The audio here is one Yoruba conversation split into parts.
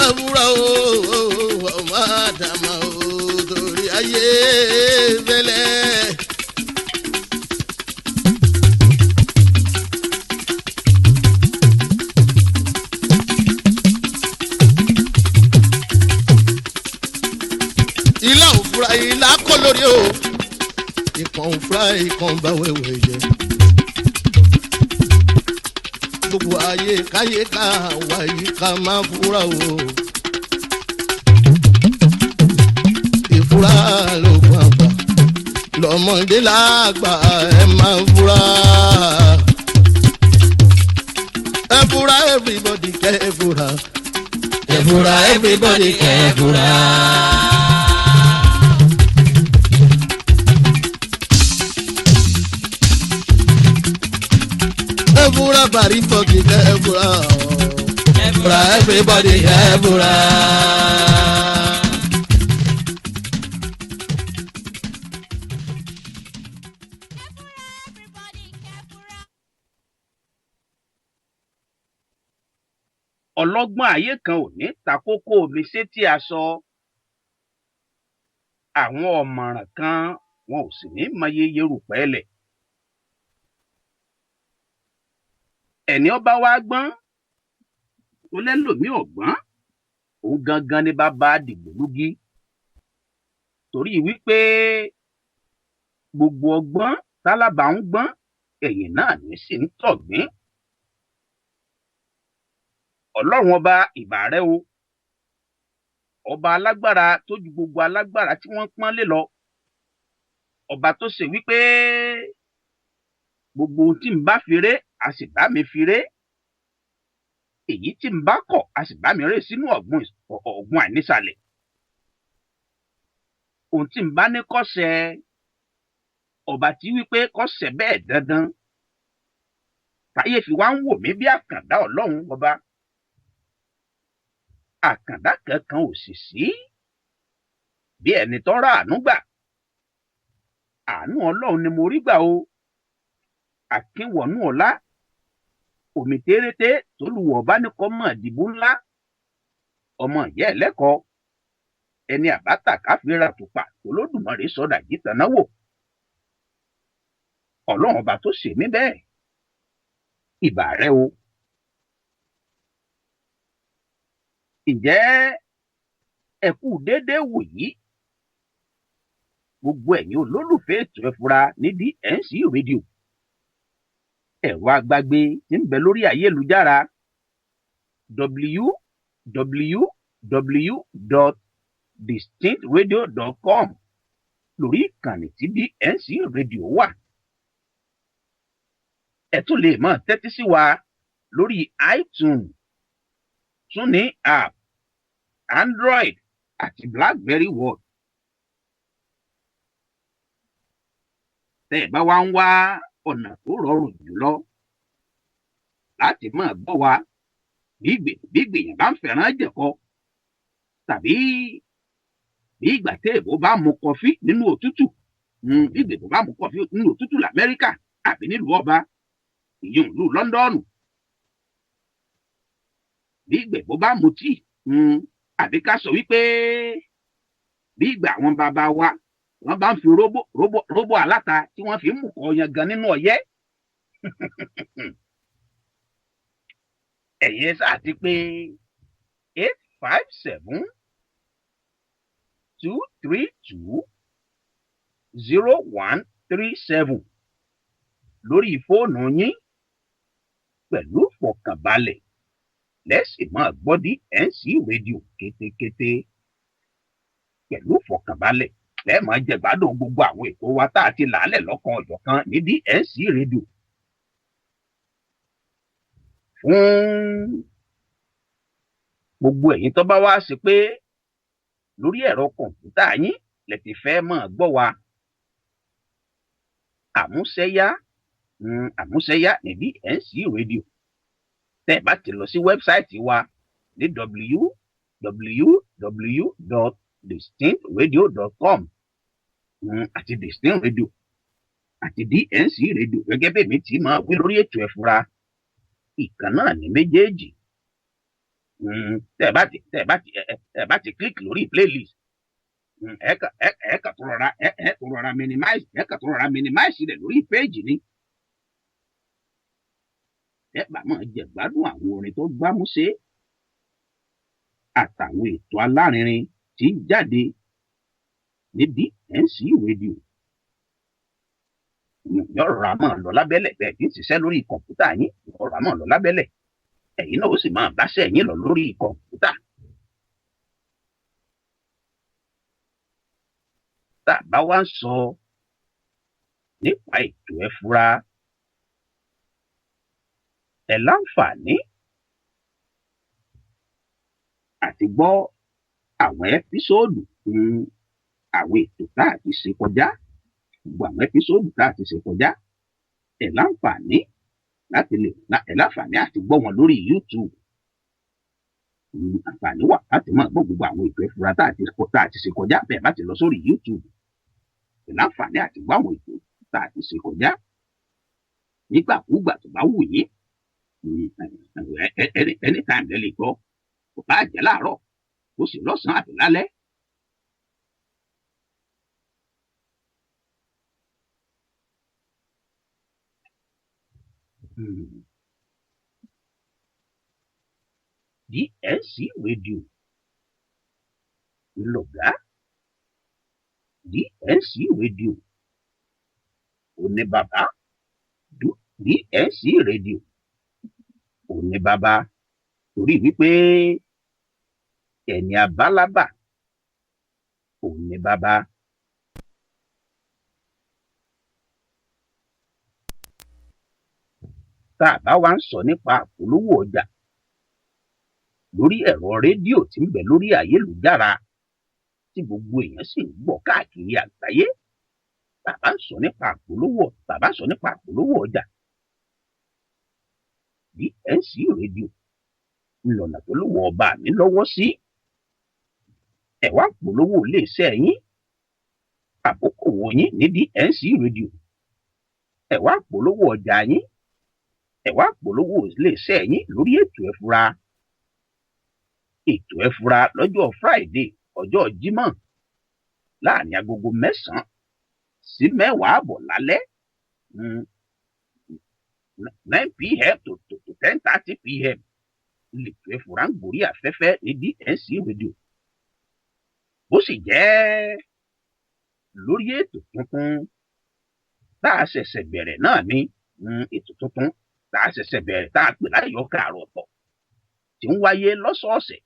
Ẹ fura o, ọmọ àdàmà o, torí ayé fẹ́lẹ́. Ilá òfura, ilá kọ́ lórí o. Ìkàn òfura, ìkàn bá wẹ̀wẹ̀ jẹ. Gbogbo ayé káyé ká wá yìí, ká máa fura o. Ìfura lóògùn àgbà, lọ́mọdé lágbà, ẹ máa fura. Ẹ fura, everybody kẹ́ ẹ fura. Ẹ fura, everybody kẹ́ ẹ fura. Ẹ fura, bàrí fọ́ọ̀kì kẹ́ ẹ fura o. Ẹ fura, everybody kẹ́ ẹ fura. Everybody kẹ́fúrá. Ọlọ́gbọ́n ayé kan ò ní ta kókó omi sétí aṣọ, àwọn ọ̀mọ̀ràn kan wọn ò sì ní mọye yerùpẹ̀ lẹ̀. Ẹni ọba wa gbọ́n tó lẹ́lòmíì ọ̀gbọ́n, òun gangan ni bàbá dìgbòlugi, torí wípé gbogbo ọgbọ́n tálábà ń gbọ́n, ẹ̀yìn náà ní sì ń tọ̀gbín. Ọlọ́run ọba, ìbà rẹ o, ọba alágbára tó ju gbogbo alágbára tí wọ́n pọ́n lé lọ, ọba tó ṣe wípé gbogbo ohun tí n bá fi ré, a sì bá mi fi ré, èyí tí n bá kọ̀, a sì bá mi ré sínú ọ̀gbun ọ̀gbun àìnísàlẹ̀. Ohun tí n bá ní kọ́sẹ̀, ọba tí wípé kọ́sẹ̀ bẹ́ẹ̀ dandan, táyé fi wá ń wò mí bí àkàndá. Ọlọ́run ọba, àkàndá kankan ò sì sí bí ẹni tó rà àánú gbà. Àánú Ọlọ́run ni mo rí gbà o. Àkínwọ̀nú ọ̀la omi térété tólùwọ̀ bá ní kọ́ mọ̀ dìbò ńlá, ọmọ ìyá ẹlẹ́kọ̀ọ́, ẹni àbáta káfíńrà tùpà tolódùmarè sọdà jìtàná wò. Ọlọ́run ọba tó ṣe mí bẹ́ẹ̀, ìbà rẹ o. Ǹjẹ́ ẹ kú déédéé wò yìí, gbogbo ẹ̀yin olólùfẹ́ ètò Ẹ̀fura ní DNC Radio, ẹ̀rọ agbágbé tí ń bẹ lórí ayélujára, www.distinctradio.com lórí ìkànnì tí DNC Radio wà. Ẹ tún lè máa tẹ́tí sí wa lórí iTunes, TuneIn app, Android àti BlackBerry World. Tẹ́ ẹ bá wá ń wá ọ̀nà tó rọrùn jùlọ láti máa gbọ́ wa, bí ìgbèyàn bá ń fẹ́ràn jẹ̀kọ tàbí bí ìgbà tí èbó bá mu kọfí nínú òtútù, bí ìgbèbó bá mu kọfí nínú òtútù lamẹ́ríkà àbí nílùú ọba, ìyẹn ìlú Lọ́ńdọ̀nù, bí ìgbèbó bá mu tíì, àbí ká sọ wípé bí ìgbà àwọn bàbá wa wọ́n bá ń fi róbó róbó róbó aláta tí wọ́n fi ń mú kọ yan gan nínú ọyẹ́, ẹ̀yin sáà ti pé 857-232-0137 lórí fóònù yín pẹ̀lú fọkànbalẹ̀, lẹ́sìn máa gbọ́ DNC Radio kétékété. Pẹ̀lú fọkànbalẹ̀ lẹ́ẹ̀máa jẹ̀gbádùn gbogbo àwọn ètò wa tá a ti làálẹ̀ lọ́kan ọ̀jọ̀kan ní DNC Radio. Fún gbogbo ẹ̀yin tó bá wá sí pé lórí ẹ̀rọ kọ̀ǹpútà yín lẹ ti fẹ́ máa gbọ́ wa, àmúṣẹ́yá, àmúṣẹ́yá ní DNC Radio. Tẹ́ ẹ bá ti lọ sí wẹ́bsáìtì wa ní www.distinctradio.com, àti Distinct Radio àti DNC Radio, gẹ́gẹ́ bí èmi tí máa wí lórí ètò Ẹ̀fura, ìkan náà ní méjèèjì. Tẹ́ ẹ bá ti click lórí playlist, ẹ kàn tó rọra minimize rẹ̀ lórí péèjì ni. Ẹ bá máa jẹ gbádùn àwọn orin tó gbámúsé àtàwọn ètò alárinrin tí ń jáde ní DNC Radio. Yóò rọra máa lọ lábẹ́lẹ̀ bẹ́ẹ̀ tí ń ṣiṣẹ́ lórí kọ̀ǹpútà yín, yóò rọra máa lọ lábẹ́lẹ̀, ẹ̀yin náà ó sì máa báṣẹ́ yín lọ lórí kọ̀ǹpútà. Tá a bá wá ń sọ nípa ètò Ẹ Fura, ẹ láǹfààní àti gbọ́ àwọn episode, àwọn ètò tá a ti ṣe kọjá, gbogbo àwọn episode tá a ti ṣe kọjá, ẹ láǹfààní àti gbọ́ wọn lórí YouTube. Àǹfààní wà láti máa gbọ́ gbogbo àwọn ètò Ẹ Fura tá a ti ṣe kọjá. Bẹ́ẹ̀ bá ti lọ sórí YouTube, ẹ láǹfààní àti gbọ́ àwọn ètò tá a ti ṣe kọjá nígbàkúùgbà tó bá wù yín. Anytime lẹ lè gbọ́, kò bá jẹ́ láàárọ̀, kó sì lọ́sàn-án àbí lálẹ́. DNC Radio ńlọgá, DNC Radio òní bàbá, DNC Radio òní bàbá, torí wípé ẹni abálábà òní bàbá. Tá a bá wá ń sọ nípa àpolówó ọjà lórí ẹ̀rọ rédíò tí ń bẹ lórí ayélujára tí gbogbo èèyàn sì ń gbọ́ káàkiri àgbáyé, bàbá ń sọ nípa àpolówó ọjà, DNC Radio ńlọnà tó lówó ọba mi lọ́wọ́ sí. Ẹ wá polówó iléeṣẹ́ yín, àkókòwò yín ní DNC Radio. Ẹ wá polówó ọjà yín, ẹ wá polówó iléeṣẹ́ yín lórí ètò Ẹ Fura, ètò Ẹ Fura lọ́jọ́ Friday, ọjọ́ Jímọ̀, láàrin agogo 9 sí 10:30 lálẹ́, 9 p.m. to 10:30 p.m., lètò Ẹ Fura ń gorí afẹ́fẹ́ ní DNC Radio. Bó sì jẹ́ lórí ètò tuntun tá a ṣẹ̀ṣẹ̀ bẹ̀rẹ̀ náà ni, ètò tuntun tá a ṣẹ̀ṣẹ̀ bẹ̀rẹ̀ tá a pè láyọ̀ká àrò ọ̀tọ̀, tí ń wáyé lọ́sọ̀ọ̀sẹ̀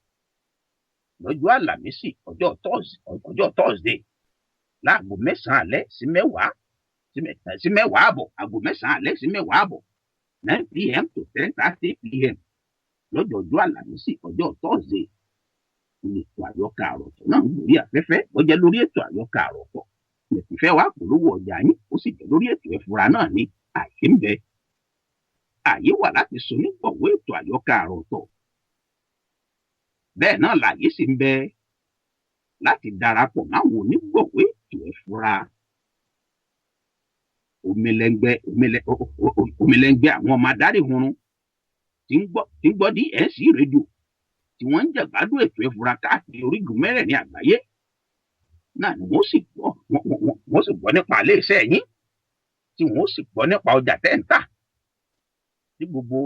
lọ́jọ́ Àlàmísì, ọjọ́ Thursday, láago 9 alẹ́ sí 10 sí 10:30, aago 9 alẹ́ sí 10:30, 9 p.m. to 10:30 p.m., lọ́jọ́ ọjọ́ Àlàmísì, ọjọ́ Thursday, ètò àyọkà àròtọ̀ náà ń gorí afẹ́fẹ́. Ó jẹ́ lórí ètò àyọkà àròtọ̀ lẹ̀kùnfẹ́ wa polówó ọjà yín, ó sì jẹ́ lórí ètò Ẹ Fura náà ni, àyè ń bẹ, àyè wà láti so nígbọ̀wọ́ ètò àyọkà àròtọ̀. Bẹ́ẹ̀ náà làyè sì ń bẹ láti darapọ̀ máwọn onígbọ̀wọ́ ètò Ẹ Fura. Omilẹ́ngbẹ́ àwọn ọmọ adarí hunrun tí ń gbọ́ DNC Radio, tí wọ́n ń jẹ̀gbádùn ètò Ẹ Fura káàkiri orígun mẹ́rẹ̀ẹ̀rin àgbáyé náà ni wọ́n sì gbọ́ nípa iléeṣẹ́ yín, tí wọ́n sì gbọ́ nípa ọjà tẹ́ ń tà, tí gbogbo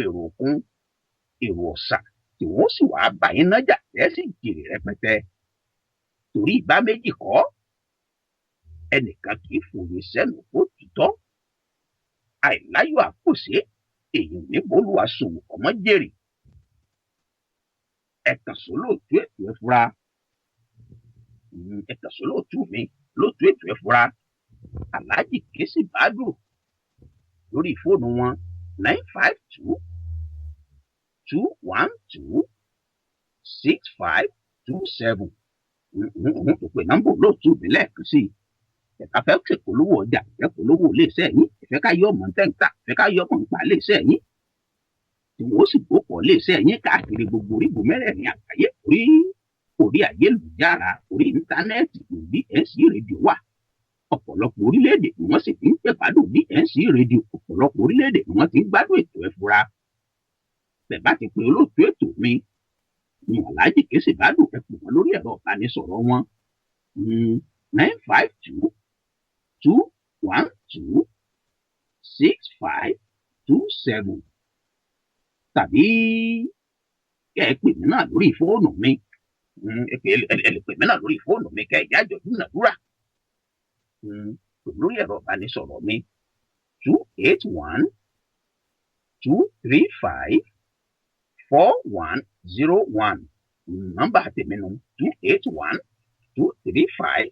èrò òkun, èrò ọ̀sà, tí wọ́n sì wàá bá yín nájà, tẹ́ sì jèrè rẹpẹtẹ. Torí ìbá méjì kọ́, ẹnìkan kì í fòye sẹ́nu kó tutọ́, àìláyọ̀ àpòsé èyí ní bólúwa ṣòwò ọmọ jèrè. Ẹ kàn sólóòtú ètò Ẹ Fura, ẹ kàn sólóòtú mi lóòtú ètò Ẹ Fura, Alhaji Kesi Badu, lórí fóònù wọn, 952 212 6527. Òun tó pè nọ́mbà olóòtú mi lẹ́ẹ̀kan sí i. Ẹ̀ka fẹ́ ṣèpolówó ọjà, ẹ̀fẹ́ polówó iléeṣẹ́ yín, ẹ̀fẹ́ ká yọ ọmọ tẹ́ǹtà, ẹ̀fẹ́ ká yọ ọmọ nípa iléeṣẹ́ yín, tí wọ́n sì gbópọ̀ iléeṣẹ́ yín káàkiri gbogbo orígun mẹ́rẹ̀ẹ̀rin àgbáyé, orí ayélujára, orí íńtánẹ́ẹ̀tì ní DNC Radio wà. Ọ̀pọ̀lọpọ̀ orílẹ̀-èdè ni wọ́n sì ti ń gbádùn DNC Radio, ọ̀pọ̀lọpọ̀ orílẹ̀-èdè ni wọ́n ti ń gbádùn ètò Ẹ Fura. Bẹ́ẹ̀ bá ti pe olóòtú ètò mi ní Alhaji Kése Bádù, ẹ pè wọ́n lórí ẹ̀rọ ìbánisọ̀rọ̀ wọn 952 212 6527, tàbí kẹ́ ẹ pè mí náà lórí fóònù mi. Ẹ lè pè mí náà lórí fóònù mi kẹ́ ẹ jájọ dúnàdúrà lórí ẹ̀rọ ìbánisọ̀rọ̀ mi 281 235 4101. Nọ́mbà tèmi nu 281 235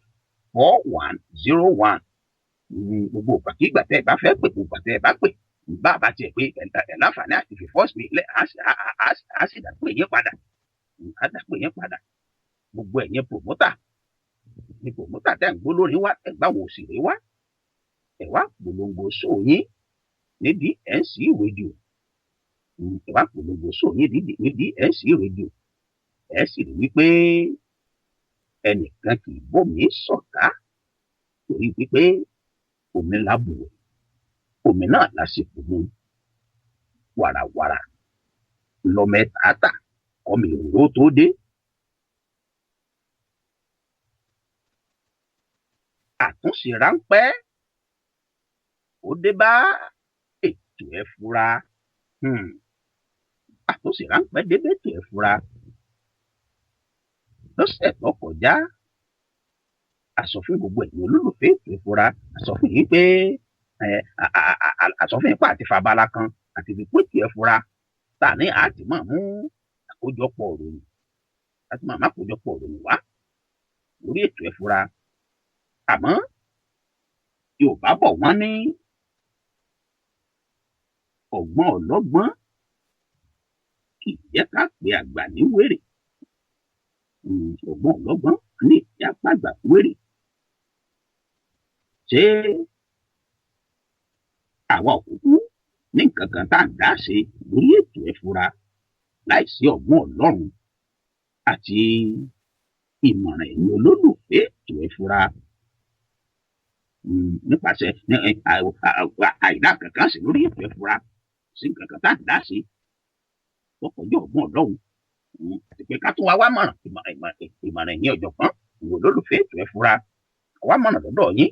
4101. Gbogbo ìgbàkigbà tẹ́ ẹ bá fẹ́ pè, gbogbo ìgbà tẹ́ ẹ bá pè, bá a bá tiẹ̀ pé ẹ láǹfààní àti fi fọ́ọ̀sì mi lẹ́, á sì dá pè yín padà, á dá pè yín padà. Gbogbo ẹ̀yin promoter ní promoter tẹ́ ń gbó lórí wa, ẹ̀ gbá wọn òṣèré wa, ẹ̀ wá polongo show yín ní DNC Radio, ẹ̀ wá polongo show yín ní DNC Radio. Ẹ̀ sì rí wípé ẹnìkan kì í bómi sọ̀tá, torí wípé omi lábùwẹ̀, omi náà lásìkò mu wàràwàrà lọmọ ẹ tààtà kọmi òróró tó dé. Àtúnṣe ráńpẹ́ ó dé bá ètò Ẹ Fura. Àtúnṣe ráńpẹ́ dé bá ètò Ẹ Fura lọ́sẹ̀ tó kọjá. A sọ fún gbogbo ẹ̀yin olólùfẹ́ ètò Ẹ Fura, a sọ fún yín pé a sọ fún yín pé àti fabala kan àti fi pé ètò Ẹ Fura tá a ní àti máa mú àkójọpọ̀ ìròyìn, àti máa mú àkójọpọ̀ ìròyìn wá lórí ètò Ẹ Fura. Àmọ́ Yorùbá bọ̀ wọ́n ní ọgbọ́n ọlọ́gbọ́n kì í jẹ́ ká pe àgbà ní wèrè. Ọgbọ́n ọlọ́gbọ́n ní ìyá pàgbà wèrè. Ṣé àwa òkúkú ní nǹkan kan tá à ń dá ṣe lórí ètò Ẹ Fura láìsí ọgbọ́n Ọlọ́run àti ìmọ̀ràn ẹ̀yin olólùfẹ́ ètò Ẹ Fura? Nípasẹ̀ àìdá kankan sí lórí ètò Ẹ Fura, sí nǹkan kan tá à ń dá ṣe lọ́kọ̀ọ́jọ́ ọgbọ́n Ọlọ́run, àti pé ká tún wá wá mọ̀ràn ìmọ̀ràn ẹ̀yin ọ̀jọ̀gbọ́n ìwò olólùfẹ́ ètò Ẹ Fura, wá mọ̀ràn lọ́dọ̀ yín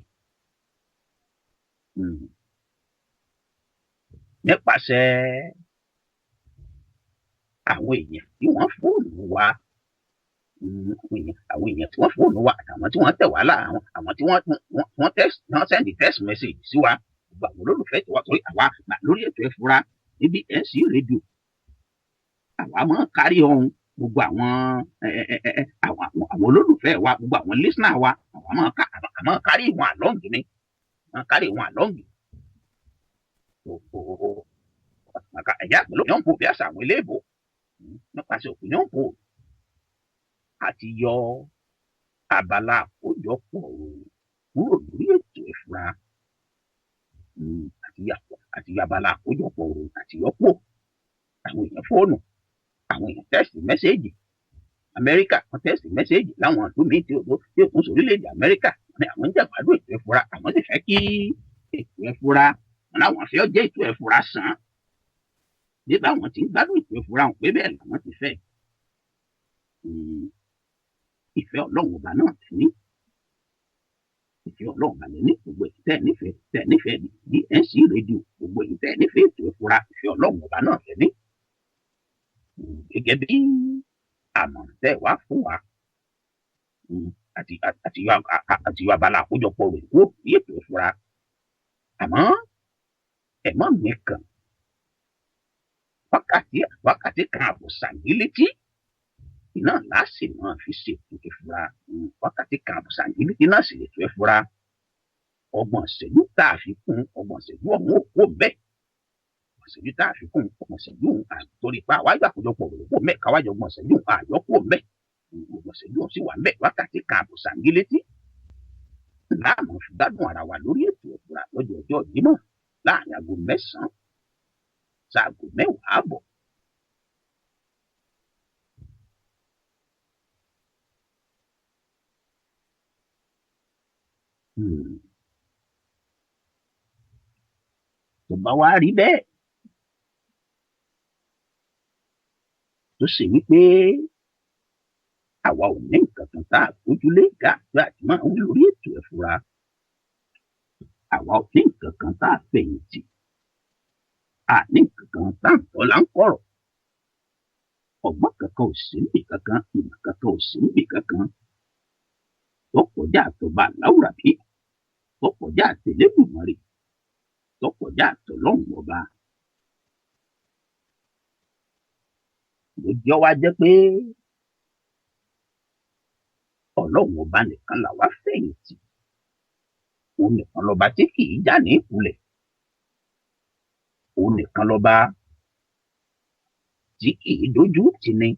nípasẹ̀ àwọn èèyàn tí wọ́n fóònù wa, àwọn èèyàn tí wọ́n fóònù wa àtàwọn tí wọ́n tẹ̀ wá lá, àwọn tí wọ́n text, wọ́n send text message sí wa, gbogbo àwọn olólùfẹ́ tí wọ́n torí àwa lórí ètò Ẹ Fura níbi NC Radio, àwa máa ń kárí ohun gbogbo àwọn àwọn olólùfẹ́ wa, gbogbo àwọn listener wa, àwa máa kárí wọn along ni, máa kárí wọn along. Ẹ̀yà pẹ̀lú opinion poll bí àṣà àwọn eléèbó, nípasẹ̀ opinion poll àti yọ abala àkójọpọ̀ kúrò lórí ètò Ẹ Fura, àti yọ abala àkójọpọ̀ àti yọpọ̀. Àwọn èèyàn fóònù, àwọn èèyàn text message Amẹ́ríkà, wọ́n text message láwọn ìlú míì tí ó tún sórílẹ̀-èdè Amẹ́ríkà, wọ́n ní àwọn ń jàgbádùn ètò Ẹ Fura, àwọn sì fẹ́ kí ètò Ẹ Fura, wọn láwọn fẹ́ jẹ́ ètò Ẹ Fura sàn bí báwọn ti ń gbádùn ètò Ẹ Fura, wọn pé bẹ́ẹ̀ làwọn ti fẹ́. Ìfẹ́ Ọlọ́run ọba náà ti ní, ìfẹ́ Ọlọ́run ọba lẹ́ní, gbogbo èyí tẹ́ ẹ nífẹ̀ẹ́, tẹ́ ẹ nífẹ̀ẹ́ DNC Radio, gbogbo èyí tẹ́ ẹ nífẹ̀ẹ́ ètò Ẹ Fura, ìfẹ́ Ọlọ́run ọba náà lẹ́ní. Gẹ́gẹ́ bí àmọ̀ràn tẹ́ ẹ wá fún wa, àti yọ abala àkójọpọ̀ rẹ̀ kúrò ní ètò Ẹ Fura. Àmọ́ ẹ má mi kàn, wákàtí kan àbọ̀ sàngílétí iná láàsì máa fi ṣètò Ẹ Fura, wákàtí kan àbọ̀ sàngílétí náà sì lè tó Ẹ Fura. Ọgbọ̀n ìṣẹ́jú tá a fi kún ọgbọ̀n ìṣẹ́jú ọ̀hún ò kó bẹ́ẹ̀, ọgbọ̀n ìṣẹ́jú tá a fi kún ọgbọ̀n ìṣẹ́jú ọ̀hún àtòrí pa àwájú àkójọpọ̀ rẹ̀ kó mẹ́ káwájú ọgbọ̀n ìṣẹ́jú àyọ́ kó mẹ́, ọgbọ̀n ìṣẹ́jú ọ̀hún sì wà mẹ́, wákàtí kan àbọ̀ sàngílétí láàmú fi gbádùn ara wa lórí ètò Ẹ Fura lọ́jọ́ ọjọ́ Jímọ̀ láàrin aago 9 sáago 10 àbọ̀. Tó bá wá rí bẹ́ẹ̀, Tó ṣe wípé àwa ò ní nǹkan kan tá a gbójúlé gàgbà àti máa ń lórí ètò Ẹ Fura. Àwa ò ní nǹkan kan tá a fẹ̀yìntì, a ní nǹkan kan tá à ń tọ́ là ń kọ̀rọ̀. Ọgbọ́n kankan ò sí níbì kankan, ìmọ̀ kankan ò sí níbì kankan tó kọjá àtọba àláwùrábí, tó kọjá àtẹlẹdùmarè, tó kọjá àtọlọ́run ọba. Ló jẹ́ wá jẹ́ pé Ọlọ́run ọba nìkan làwa fẹ̀yìntì. Òun nìkan lọba tí kì í já ní ìkulẹ̀. Òun nìkan lọba tí kì í dojú tì ní.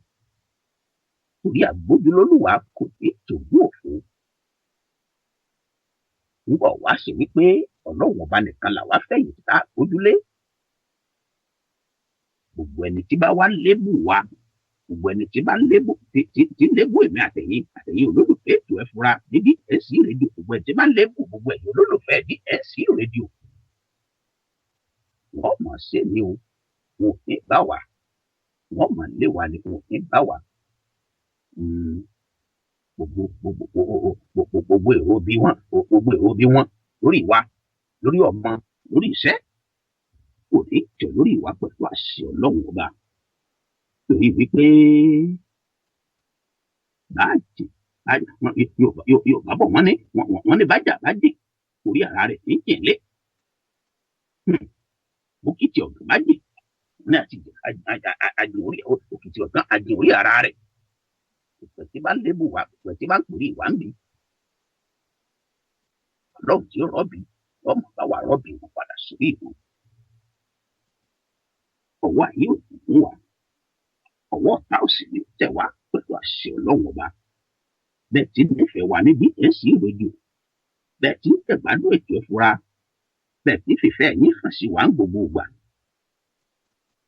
Torí àgbójúlólúwa kò ní tògún òfo. Nígbà wá ṣe wípé Ọlọ́run ọba nìkan làwa fẹ̀yìntì tá a gbójúlé. Gbogbo ẹni tí bá wá lébù wa, gbogbo ẹni tí bá ń lébù tí ń lébù èmi àtẹ̀yìn àtẹ̀yìn olólùfẹ́ ètò Ẹ Fura ní DSC rédíò, gbogbo ẹni tí bá ń lébù gbogbo ẹ̀yin olólùfẹ́ DSC rédíò. Wọ́n mọ̀ ṣe ni o, wọn ò ní bá wa. Wọ́n mọ̀ lé wa ni, wọn ò ní bá wa. Gbogbo gbogbo gbogbo èrò bí wọn, gbogbo èrò bí wọn lórí wa, lórí ọmọ, lórí iṣẹ́, kò ní jọ lórí ìwà pẹ̀lú àṣẹ Ọlọ́run ọba. Torí wípé báàjì Yorùbá bọ̀ wọ́n ní wọ́n ní bájà bájì orí ara rẹ̀ ní jìnlẹ̀. Bókìtì ọ̀gá bájì ní àti àjìn orí òkìtì ọ̀gá àjìn orí ara rẹ̀. Ìpè tí bá ń lébù wá, ìpè tí bá ń pèrè ìwà ń bì. Ọlọ́run tí ó rọ́bì, ọmọ bá wà rọ́bì wọn padà sórí ìwọ̀n. Ọwọ́ ayé ò ní mú wa, ọwọ́ ọ̀tá ò sì ní tẹ̀ wá pẹ̀lú àṣẹ Ọlọ́run ọba. Bẹ́ẹ̀ tí nífẹ̀ẹ́ wa ní DSC rédíò, bẹ́ẹ̀ tí ń tẹ̀gbádùn ètò Ẹ Fura, bẹ́ẹ̀ tí fìfẹ́ yín hàn sí wa ń gbogbo ìgbà.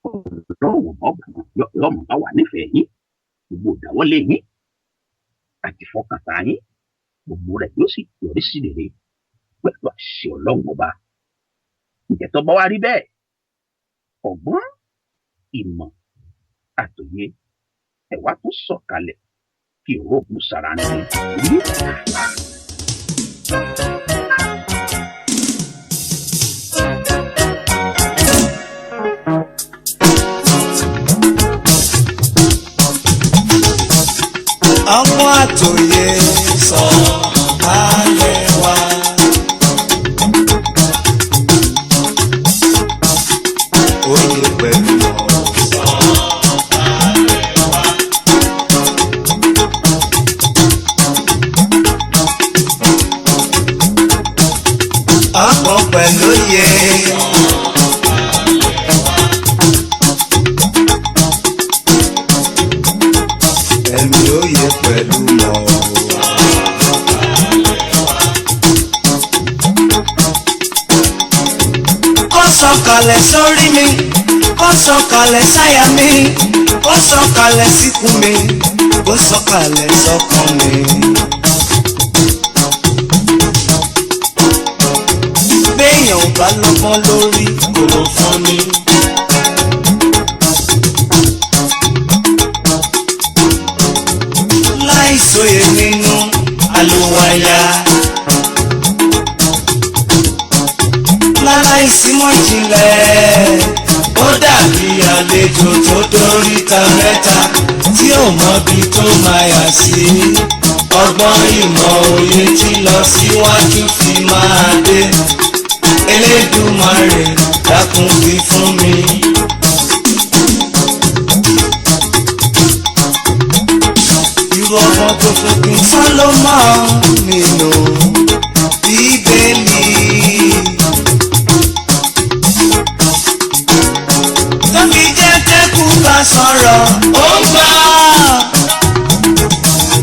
Ọlọ́run ọba yọmọ bá wà nífẹ̀ẹ́ yín, gbogbo ìdáwọ́lé yín àti ìfọkàntà yín, gbogbo rẹ̀ yóò sì yọrí sí rere pẹ̀lú àṣẹ Ọlọ́run ọba. Ǹjẹ́ tó bá wá rí bẹ́ẹ̀, ọgbọ́n, ìmọ̀, àtòye ẹ wá tún sọ̀kalẹ̀ kí òróògùn sara ní orí. Ọgbọ́n àtòyè sọ ayé wa. Òye pẹ̀lú ọ̀rọ̀. Ọgbọ́n pẹ̀lú òye. Ẹ̀mí òye pẹ̀lú mọ̀. Kó sọ̀kalẹ̀ sórí mi, kó sọ̀kalẹ̀ sáyà mi, kó sọ̀kalẹ̀ síkùn mi, kó sọ̀kalẹ̀ sọ́kàn mi. Béèyàn ò bá lọ́gbọ́n lórí kò ló fún mi. Láìsòye nínú àlùwàyà. Láláìsí mọ̀ jinlẹ̀, ó dàbí àlejò tó dóríta mẹ́ta tí ò mọbi tó máa yà sí. Ọgbọ́n ìmọ̀ òye tí lọ síwájú fi máa dé. Elédùmarè dákun fi fún mi. Irú ọgbọ́n tó fún kí n Sólómọ́nì nínú Bíbélì. Tó fi jẹ́ tẹ́kù bá sọ̀rọ̀, ó ń gbọ́.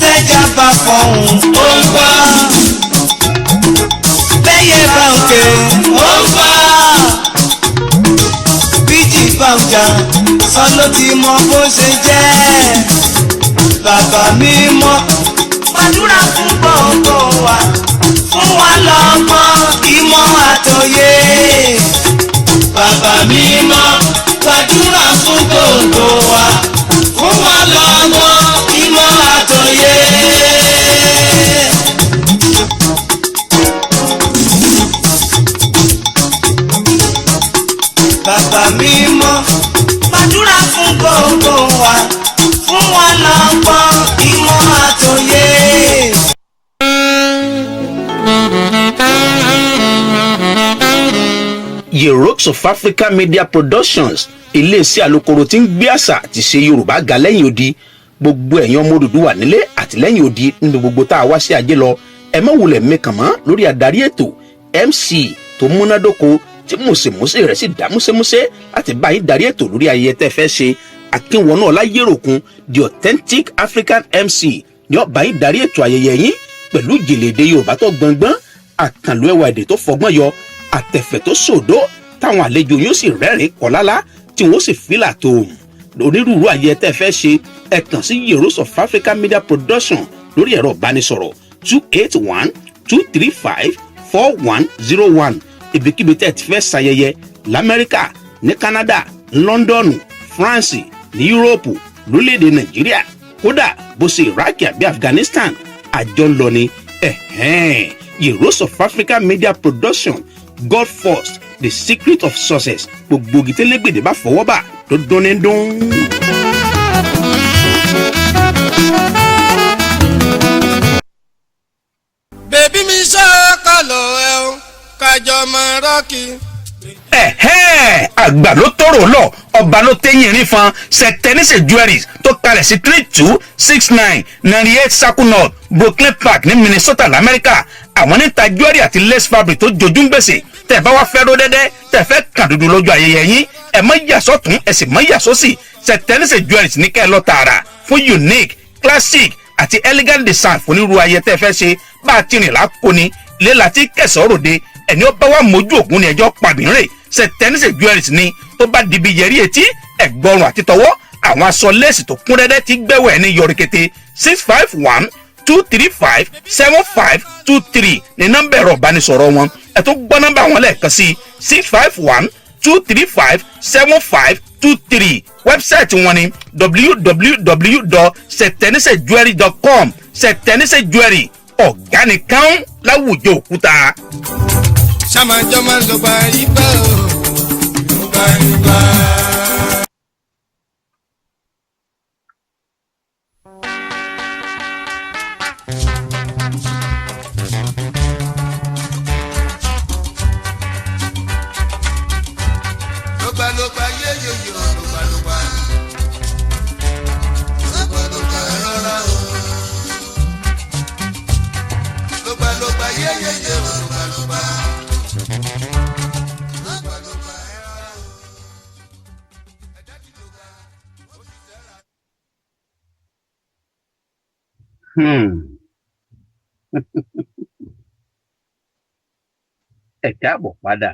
Tẹ́jà bá fọ̀hún, ó ń gbọ́. Bẹ́yẹ bá ń ké, ó ń gbọ́. Bíjì bá ń jà, sọ ló ti mọ bó ṣe jẹ́. Bàbá mi mọ́. Gbàdúrà fún gbogbo wa, fún wa lọ́gbọ́n ìmọ̀ àtòyé. Bàbá mi mọ́, gbàdúrà fún gbogbo wa, fún wa. Heroes of Africa Media Productions, iléeṣẹ́ alukoro tí ń gbé àṣà àti ṣe Yorùbá ga lẹ́yìn odi. Gbogbo ẹ̀yin ọmọ Odùduwà nílé àti lẹ́yìn odi, nínú gbogbo tá a wá sí ajé lọ, ẹ má wulẹ̀ mẹ́kàn mọ́ lórí adarí ètò, MC tó múnádóko, tí mùsèmùsè rẹ̀ sì dá músémúsé láti bá yín darí ètò lórí ayẹyẹ tẹ́ fẹ́ ṣe. Akínwọnú Ọláyéròkun, the authentic African MC, ní ó bá yín darí ètò ayẹyẹ yín pẹ̀lú ìjìnlẹ̀ èdè Yorùbá tó gbọngbọ́n, àkànlò ẹwà èdè tó fọgbọ́n yọ, àtẹ̀fẹ̀ tó sòdó, táwọn àlejò yóò sì rẹ́rìn kọ́lálá, tí wọ́n sì fílà tó onírúurú ayẹyẹ tẹ́ fẹ́ ṣe. Ẹ kàn sí Heroes of Africa Media Production lórí ẹ̀rọ ìbánisọ̀rọ̀ 281-235-4101. Ibikíbi tẹ́ ẹ ti fẹ́ ṣayẹyẹ lamẹ́ríkà, ní Canada, London, France, ní Yúróòpù, lórílẹ̀‐èdè Nàìjíríà, kódà bó ṣe Iraq àbí Afghanistan, àjọ ń lọ ni. Ẹ̀hẹ́n, Heroes of Africa Media Production, God first, the secret of success. Gbogbo gìtẹ́lẹ́gbèdè bá fọwọ́ bà tó dún ní dún. Baby mi ṣọ́kọ̀lọ̀ ẹ̀ o, kájọ máa rock. Ẹ̀hẹ́n, àgbà ló tọrọ lọ, ọba ló tẹ́yìn rí fan. Sẹtẹnísì Jewelries tó kalẹ̀ sí 3269 98 Circle North, Brooklyn Park, ní Minnesota lamẹ́ríkà, àwọn níta jewelry àti lace fabric tó jojú ń gbèsè. Tẹ̀ bá wá fẹ́ ró dẹ́dẹ́, tẹ̀ fẹ́ kàn dúdú lójú ayẹyẹ yín, ẹ̀ mọ́ yà sọ́tún, ẹ̀ sì mọ́ yà sósì, Sẹtẹnísì Jewelries ní kẹ́ ẹ lọ tààrà fún unique, classic àti elegant design fún onírúurú ayẹyẹ tẹ́ fẹ́ ṣe. Bá a ti rìn láko ni ilé láti kẹsàn-án ròde, ẹni ó bá wà mójú ògún ni ẹjọ́ pàmìrè. Sẹtẹnísì Jewelries ni tó bá dibi yẹrí etí, ẹ̀gbọ́rùn àti tọwọ́, àwọn aṣọ léèsì tó kún rẹ́rẹ́ ti gbẹ́wẹ̀ ní yọrí kété. 651-235-7523 ní nọ́mbà ẹ̀rọ ìbánisọ̀rọ̀ wọn. Ẹ tún gbọ́ nọ́mbà wọn lẹ́ẹ̀kan sí: 651-235-7523. Website wọn ni www.setenisejewelry.com. Sẹtẹnisẹ Jewelry, ọ̀gá nìkan láwùjọ òkúta. Ṣàmájọ́ máa ń lọ gba ibà o, gba ibà. Lọ́gbàlọ́gbà yéyóyó, lọ́gbàlọ́gbà, lọ́gbàlọ́gbà rọra o. Lọ́gbàlọ́gbà yéyóyó, lọ́gbàlọ́gbà, lọ́gbàlọ́gbà rọra o. Ẹ̀dá ti lọ́gbà, ó ti tẹ́ra. Ẹ káàbọ̀ padà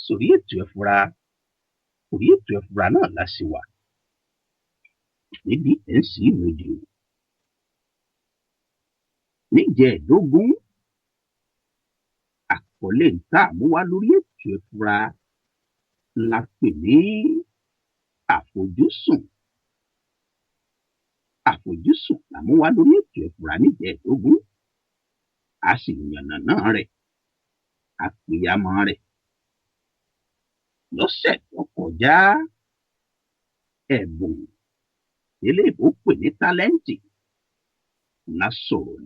sórí ètò Ẹ̀fúra. Orí ètò Ẹ̀fúra náà la sì wà níbi NC Radio. Níjẹ̀ẹ́dógún, àkọlé ń tà mú wá lórí ètò Ẹ̀fúra la pè ní àfojúsùn. Àfojúsùn la mú wá lórí ètò Ẹ̀fúra níjẹ̀ẹ́dógún, a sì yànnàná rẹ̀, a pìyàmọ́ rẹ̀. Lọ́sẹ̀ tó kọjá, ẹ̀bùn eléèbó pè ní talent la sọ̀rọ̀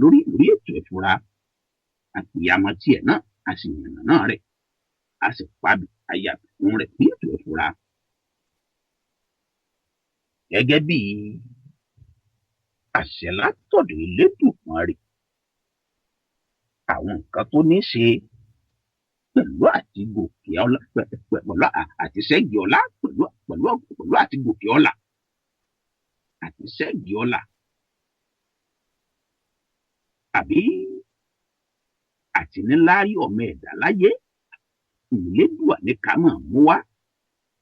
lórí ètò Ẹ̀fúra. Àpìyàmọ́ tiẹ̀ náà, a sì yànnàná rẹ̀, a sì pàbí ayàbẹ̀kún rẹ̀ ní ètò Ẹ̀fúra. Gẹ́gẹ́ bí àṣẹ látọ̀dọ̀ Elédùmarè, àwọn nǹkan tó ní í ṣe pẹ̀lú àti gòkè ọlá, pẹ̀lú àti ṣẹ́gi ọlá, pẹ̀lú àti gòkè ọlá, àti ṣẹ́gi ọlá, àbí àti níláárí ọmọ ẹ̀dá láyé, Ìlédùà ní ká máa mú wá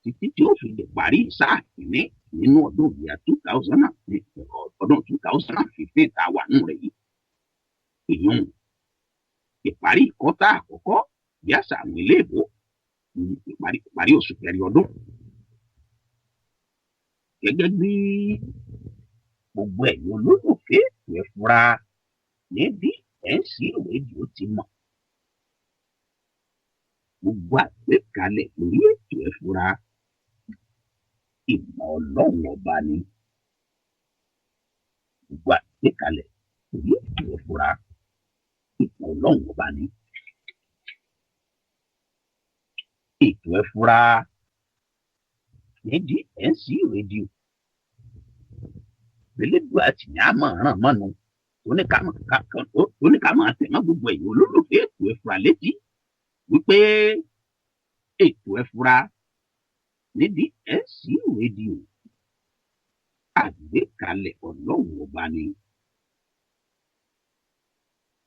títí tí ó fi lè parí sáà kìíní nínú ọdún ìyá 2000, ọdún 2015 tá a wà nù rẹ̀ yìí. Ìyún ìparí ìkọ́tà àkọ́kọ́ bí àṣà àwọn iléèbó, ìparí oṣù kẹrin ọdún. Gẹ́gẹ́ bí gbogbo ẹ̀yin olólùfẹ́ ètò Ẹ̀fúra ní DNC Radio ti mọ̀, gbogbo àgbékalẹ̀ lórí ètò Ẹ̀fúra, ìmọ̀ Ọlọ́run Ọba ni. Gbogbo àgbékalẹ̀ lórí ètò Ẹ̀fúra, ìmọ̀ Ọlọ́run Ọba ni. Ètò Ẹ Fura ní DNC rédíò elédùn àti ní àmọ́ ràn mọ́nu oníkàmọ́ àtẹ̀mọ́ gbogbo ẹ̀yin olólùfẹ́ ètò Ẹ Fura létí wípé ètò Ẹ Fura ní DNC rédíò àgbékalẹ̀ Ọlọ́run ọba ni.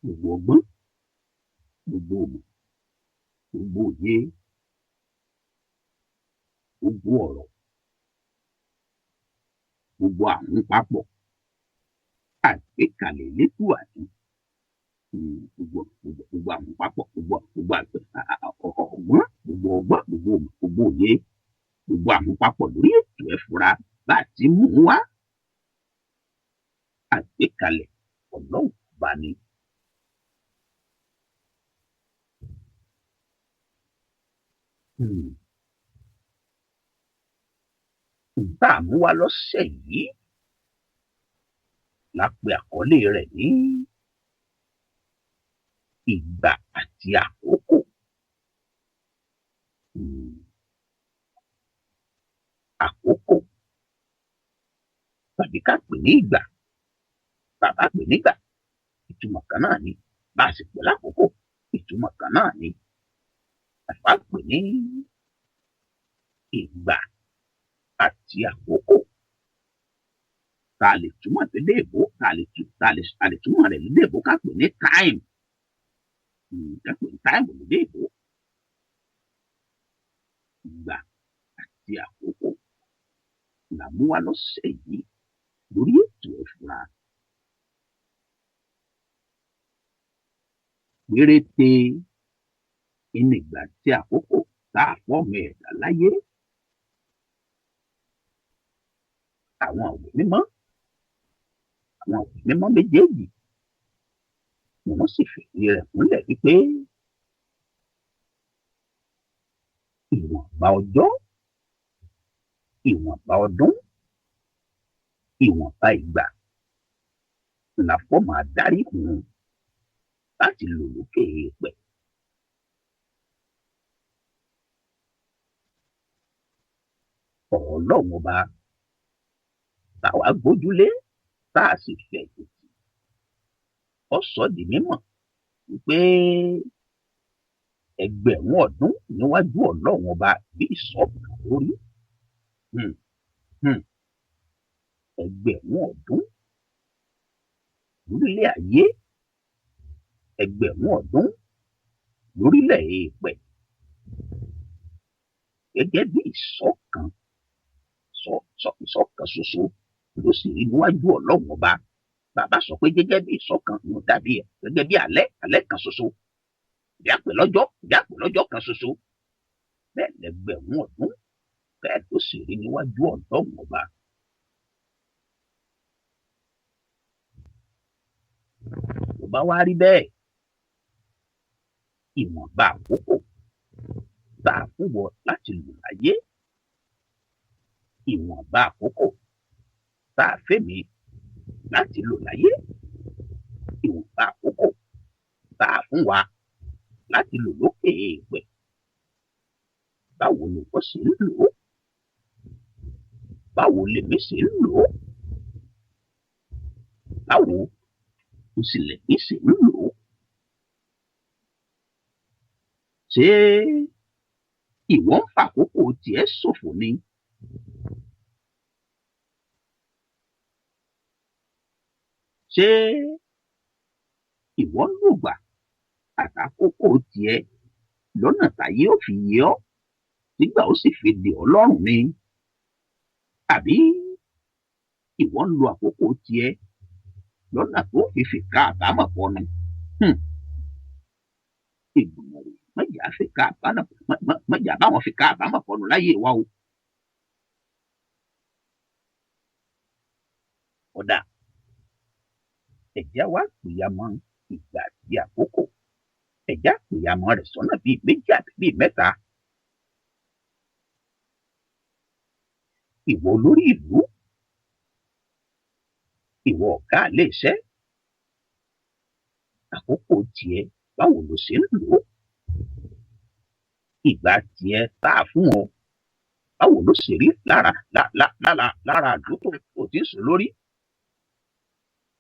Gbogbo ọgbọ́n, gbogbo òmò, gbogbo òye, gbogbo ọ̀rọ̀, gbogbo àwọn papọ̀ àgbékalẹ̀ elédùà ni. Gbogbo gbogbo àwọn papọ̀, gbogbo gbogbo ọgbọ́n, gbogbo ọgbọ́n, gbogbo òmò, gbogbo òye, gbogbo àwọn papọ̀ lórí ètò Ẹ Fura bá a ti mú un wá, àgbékalẹ̀ Ọlọ́run ọba ni. Tá a mú wá lọ́sẹ̀ yìí la pe àkọlé rẹ̀ ní ìgbà àti àkókò. Àkókò tàbí ká pè ní ìgbà, bàbá pè nígbà, ìtumọ̀ kan náà ni. Bá a sì pè lákòókò, ìtumọ̀ kan náà ni. Bàbá pè ní ìgbà àti àkókò, tá a lè túmọ̀ lédè èbó, tá a lè túmọ̀ rẹ̀ lédè èbó ká pè ní time. Ká pè ní time lédè èbó. Ìgbà àti àkókò là mú wá lọ́sẹ̀ yìí lórí ètò Ẹ Fura. Péréte ní ìgbà àti àkókò tá a fọ́mọ ẹ̀dá láyé. Àwọn ìwé mímọ́, àwọn ìwé mímọ́ méjèèjì ni wọ́n sì fìdí rẹ̀ múlẹ̀ wípé ìwọ̀nba ọjọ́, ìwọ̀nba ọdún, ìwọ̀nba ìgbà la fọ́mọ adarí hùn láti lò lókè eèpẹ̀. Ọ̀rọ̀ Ọlọ́run ọba táwa gbójúlé tá a sì fẹ̀yìntì, ó sọ di mímọ̀ wípé ẹgbẹ̀rún ọdún níwájú Ọlọ́run ọba bí ìsọ̀kan lórí. Ẹgbẹ̀rún ọdún lórílẹ̀ ayé, ẹgbẹ̀rún ọdún lórílẹ̀ èèpẹ̀, gẹ́gẹ́ bí ìsọ̀kan ìsọ̀kan ṣoṣo ló sì rí níwájú Ọlọ́run ọba. Bàbá sọ pé gẹ́gẹ́ bí ìsọ̀kan ló dàbí ẹ̀, gẹ́gẹ́ bí alẹ́, alẹ́ kan ṣoṣo, ìdí àpè lọ́jọ́, ìdí àpè lọ́jọ́ kan ṣoṣo, bẹ́ẹ̀ lẹ́gbẹ̀rún ọdún, bẹ́ẹ̀ ló sì rí níwájú Ọlọ́run ọba. Tó bá wá rí bẹ́ẹ̀, ìwọ̀nba àkókò tá a fún wọ láti lò láyé, ìwọ̀nba àkókò tá a fẹ́mi láti lò láyé, ìwọ̀nba àkókò tá a fún wa láti lò lókè èèpẹ̀, báwo ni wọ́n ṣe ń lò ó? Báwo lèmi ṣe ń lò ó? Báwo o sì lẹ̀mí ṣe ń lò ó? Ṣé ìwọ ń fàkókò tiẹ̀ ṣòfò ni? Ṣé ìwọ ń lògbà àtàkókò tiẹ̀ lọ́nà táyé ó fi yé ọ́, nígbà ó sì fi dè ọ́ lọ́rùn ni? Àbí ìwọ ń lo àkókò tiẹ̀ lọ́nà tó fi fìkà àbámọ̀ bọnu? Ìgbìmọ̀ rẹ̀ mọ̀jà fìkà àbámọ̀, mọ̀jà báwọn fìkà àbámọ̀ bọnu láyé wa o. Ọ̀dà, ẹ̀já wa pìyàmọ́ ìgbà àti àkókò, ẹ̀já pìyàmọ́ rẹ̀ sọ́nà bíi méjì àbí bíi mẹ́ta. Ìwọ olórí ìlú, ìwọ ọ̀gá ilé iṣẹ́, àkókò tiẹ̀ báwo lo ṣe ń lò ó? Ìgbà tiẹ̀ tá a fún ọ, báwo ló ṣe rí lára àdúgbò tó ti ń sùn lórí?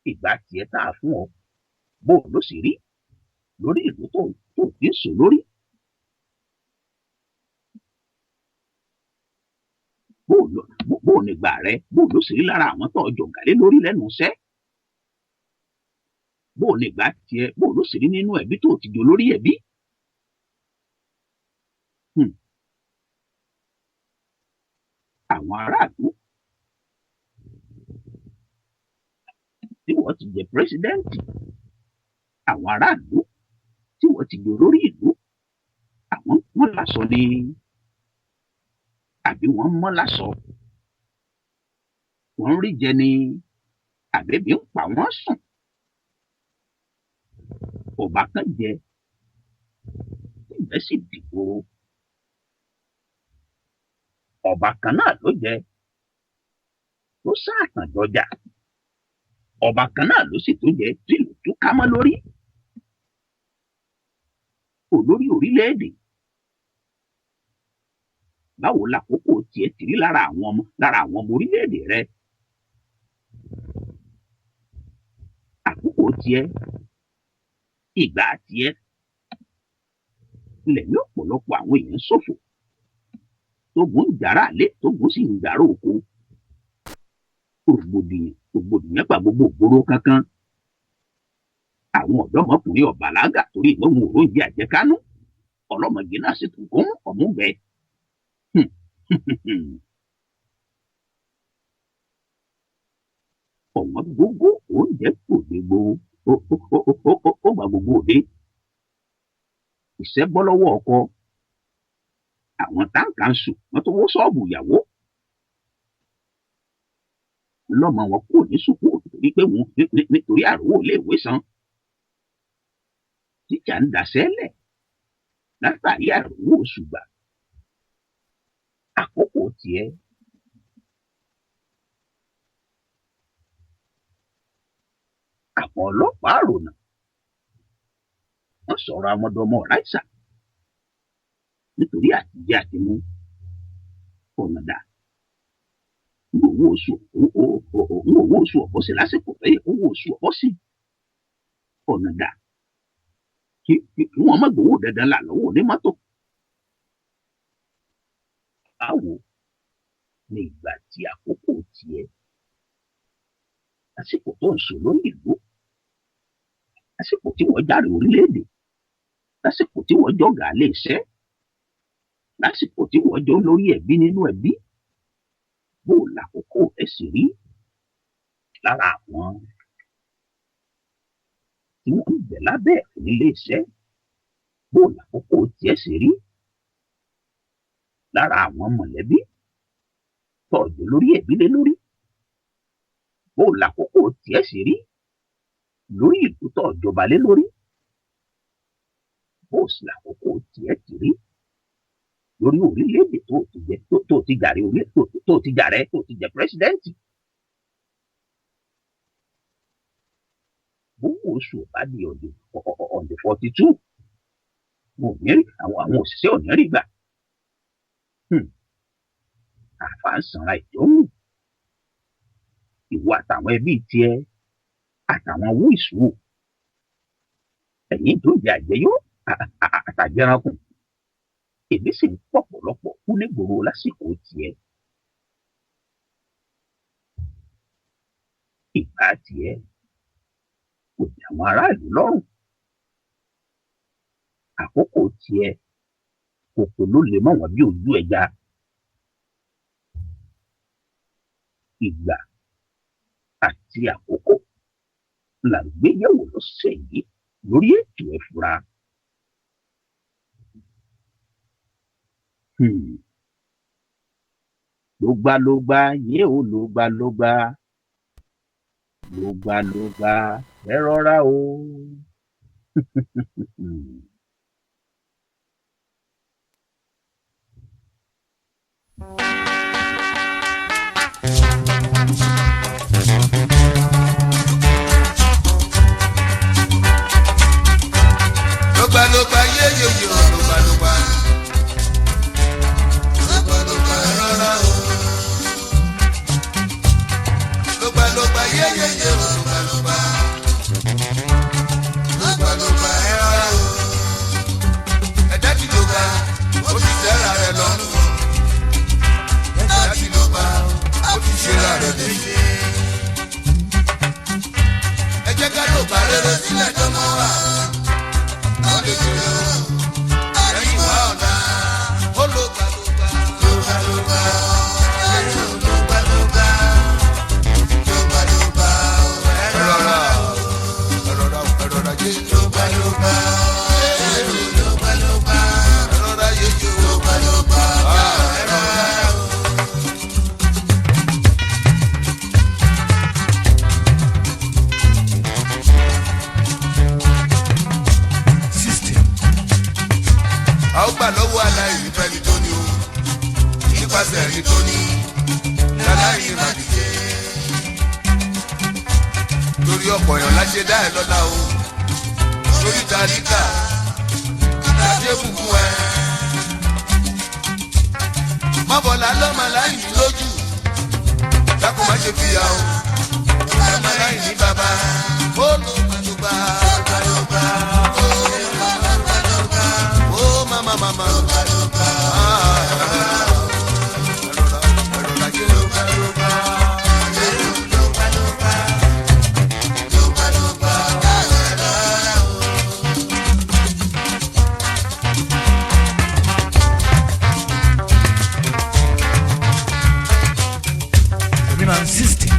Ìgbà tiẹ̀ tá a fún ọ, bó ló ṣe rí lórí ìlú tó ti ń sùn lórí? Bó nígbà rẹ, bó ló ṣe rí lára àwọn tó jọ̀gálé lórí lẹ́nu iṣẹ́? Bó nígbà tiẹ̀, bó ló ṣe rí nínú ẹbí tó ti jọ lórí ẹbí? Àwọn aráàlú tí wọ́n ti jẹ pírẹsidẹ́ǹtì, àwọn aráàlú tí wọ́n ti jẹ olórí ìlú, àwọn wọ́n láṣọ ni àbí wọ́n mọ́ láṣọ, wọ́n ń rí jẹ ni àbẹ́bí ń pa wọ́n sùn. Ọba kan jẹ ìgbẹ́ sì dìbò, ọba kan náà ló jẹ tó sáàtàn dọjà, ọba kan náà ló sì tó jẹ tìlù tó ká mọ́ lórí. Olórí orílẹ̀-èdè, báwo làkókò tiẹ̀ ti rí lára àwọn ọmọ orílẹ̀-èdè rẹ? Àkókò tiẹ̀, ìgbà tiẹ̀ lẹ̀mí ọ̀pọ̀lọpọ̀ àwọn èèyàn ṣòfò, tógun ń jàrá lé, tógun sì ń jàrá oko. Rògbòdìyàn pa gbogbo ògbóró kankan. Àwọn ọ̀dọ́mọkùnrin ọ̀bàlágà torí ìgbóhùn òróǹjẹ àjẹkánú, ọlọ́mọge náà sì tún gún ọ̀mú gbẹ. Ọ̀wọ́n gógó oúnjẹ kò dé ó gba gbogbo òde. Ìṣẹ́ bọ́ lọ́wọ́ ọkọ. Àwọn táǹkà ń sùn, wọ́n tó wó ṣọ́ọ̀bù ìyàwó. Lọ́mọ wọn kò ní sùkúù nítorí pé wọn nítorí àròwó iléèwé san. Tíjà ń daṣẹ́ lẹ̀ látàrí àròwó oṣù gbà. Àkókò tiẹ̀, àwọn ọlọ́pàá àrònà wọ́n sọ̀rọ̀ àwọn ọmọdọmọ ráìsà nítorí àtijẹ àtimú. Ọ̀nà dà, ń owó oṣù ọ̀bọ̀ sí lásìkò tó yẹ owó oṣù ọ̀bọ̀ sí. Ọ̀nà dà, kí wọ́n má gbowó dandan là lọ́wọ́ onímọ́tò. Báwo ni ìgbà tí àkókò tiẹ̀, lásìkò tó ń sùn lórí ìlú, lásìkò tí wọ́n járe orílẹ̀-èdè, lásìkò tí wọ́n jọ̀gá lé iṣẹ́, lásìkò tí wọ́n jọ lórí ẹbí nínú ẹbí, bó làkókò ẹ sì rí lára àwọn tí wọ́n ń bẹ lábẹ́ nílé iṣẹ́, bó làkókò tiẹ̀ sì rí lára àwọn mọ̀lẹ́bí tọ́jú lórí ẹbí lé lórí, bó làkókò tiẹ̀ sì rí lórí ìlú tọ́jọba lé lórí, bó sì làkókò tiẹ̀ ti rí lórí orílẹ̀-èdè tó ti jẹ tó ti jàre orílẹ̀ tó ti jàre tó ti jẹ pírẹsidẹ́ǹtì. Gbogbo oṣù ọba di ọ̀dẹ̀ 42, wọn ò ní rí àwọn òṣìṣẹ́ ò ní rí gbà. Àfa ń sanra ìjọ́hùn, ìwọ àtàwọn ẹbí tiẹ̀ àtàwọn owó ìṣòwò, ẹ̀yìn tó jẹ àjẹyó àtàjẹránkù, èmi sì ń pọ̀pọ̀lọpọ̀ kú nígboro lásìkò tiẹ̀. Ìgbà tiẹ̀ kò dé àwọn aráàlú lọ́rùn. Àkókò tiẹ̀ kòkò ló lè mọ̀ wọ́n bí ojú ẹja. Ìgbà àti àkókò là ń gbé yẹ̀wò lọ́sẹ̀ yìí lórí ètò Ẹ Fura. Lógbálógbá yé o, lógbálógbá, lógbálógbá ẹ rọra o. Lọ́gbàlọ́gbà yéyóyó lọ́gbàlọ́gbà. Yéyéyé o lùgbàlùgbà. Lùgbàlùgbà ẹ rọra o. Ẹ̀dá ti lùgbà, ó ti tẹ́ra rẹ̀ lọ́rùn. Ẹ̀dá ti lùgbà, ó ti ṣera rẹ̀ léṣe. Ẹ jẹ́ ká lùgbà rere sílẹ̀ dánmọ́ wa. Ó lè jèrè o. Lẹ́yìn wá ọ̀la, ó lùgbàlùgbà. Lùgbàlùgbà. Lùgbàlùgbà. Lùgbàlùgbà. Ẹ rọra o. Ẹ rọra o, ẹ rọra yé. Lùgbàlùgbà. Lùgbàlùgbà. Ẹ rọra yé yé o. Lùgbàlùgbà. Ẹ rọra o. System. A ó gbà lọ́wọ́ aláìní fẹ́ni tó ní o, nípasẹ̀ ẹni tó ní láláìní má dìde. Torí ọ̀pọ̀ èèyàn láṣẹ dá ẹ lọ́la o, torí tàríkà láṣẹ bùkún ẹ. Mọ́bọ̀lá lọ́mọ aláìní lójú, dákun má ṣe fìyà o, lọ́mọ aláìní bàbá, ó lò gbàdúgbà, gbàdúgbà, ó gbàdúgbà, ó mama mama. Ah, ẹ̀rọra, ẹ̀rọra, yé. Yomi Man system.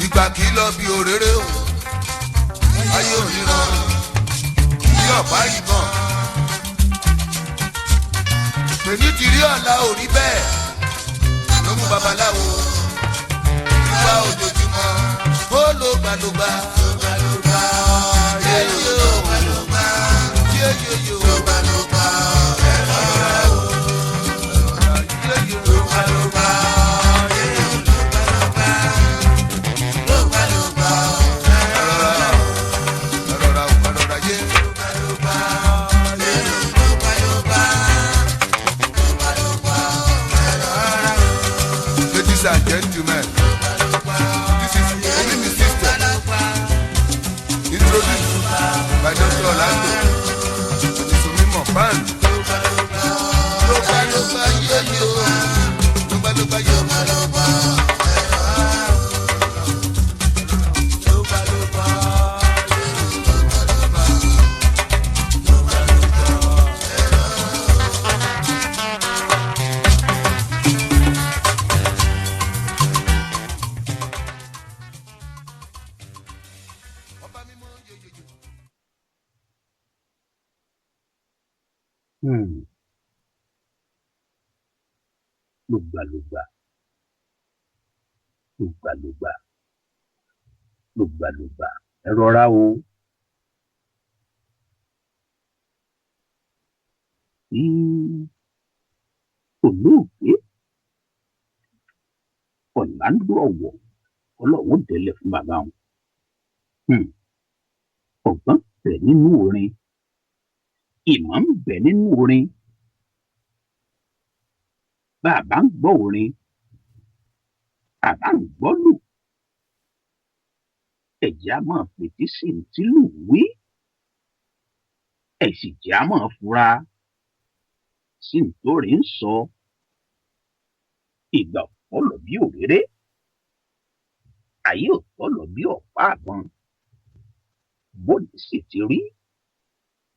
Ìgbà kì í lọ bí òréré o, ayé ò ní rọrùn bí ọ̀pá ìbọn. Pèmí ti rí ọ̀la ò rí bẹ́ẹ̀ ló mú babaláwo ìwà ojoojúmọ́ ó ló gbàlógbà. Yéyó yéyó yéyó. Ẹrọra o, ẹrọra yé. Ladies and gentlemen, this is Omimi System, introduced by Dr. Orlando and his Omimo band. Lọ́gbàlọ́gbà yóyó, lọ́gbàlọ́gbà yóyó. Ọba mímọ́ yóyóyó. Lùgbàlùgbà, lùgbàlùgbà, lùgbàlùgbà, ẹ rọra o. Olóògbé Orlando Ọ̀wọ̀, Ọlọ́run délẹ̀ fún bàbá wọn. Ọgbọ́n bẹ nínú orin, ìmọ̀ ń bẹ nínú orin. Bá a bá ń gbọ́ orin, àbá ń gbọ́ lù, ẹ̀jẹ̀ á máa fetí sí ní tí lù wí, ẹ̀ sì jẹ́ á máa fura sí ní tórin ń sọ. Ìgbà ò lọ bí òréré, ayé ò tọ́ lọ bí ọ̀pá àbọn. Bóni sì ti rí,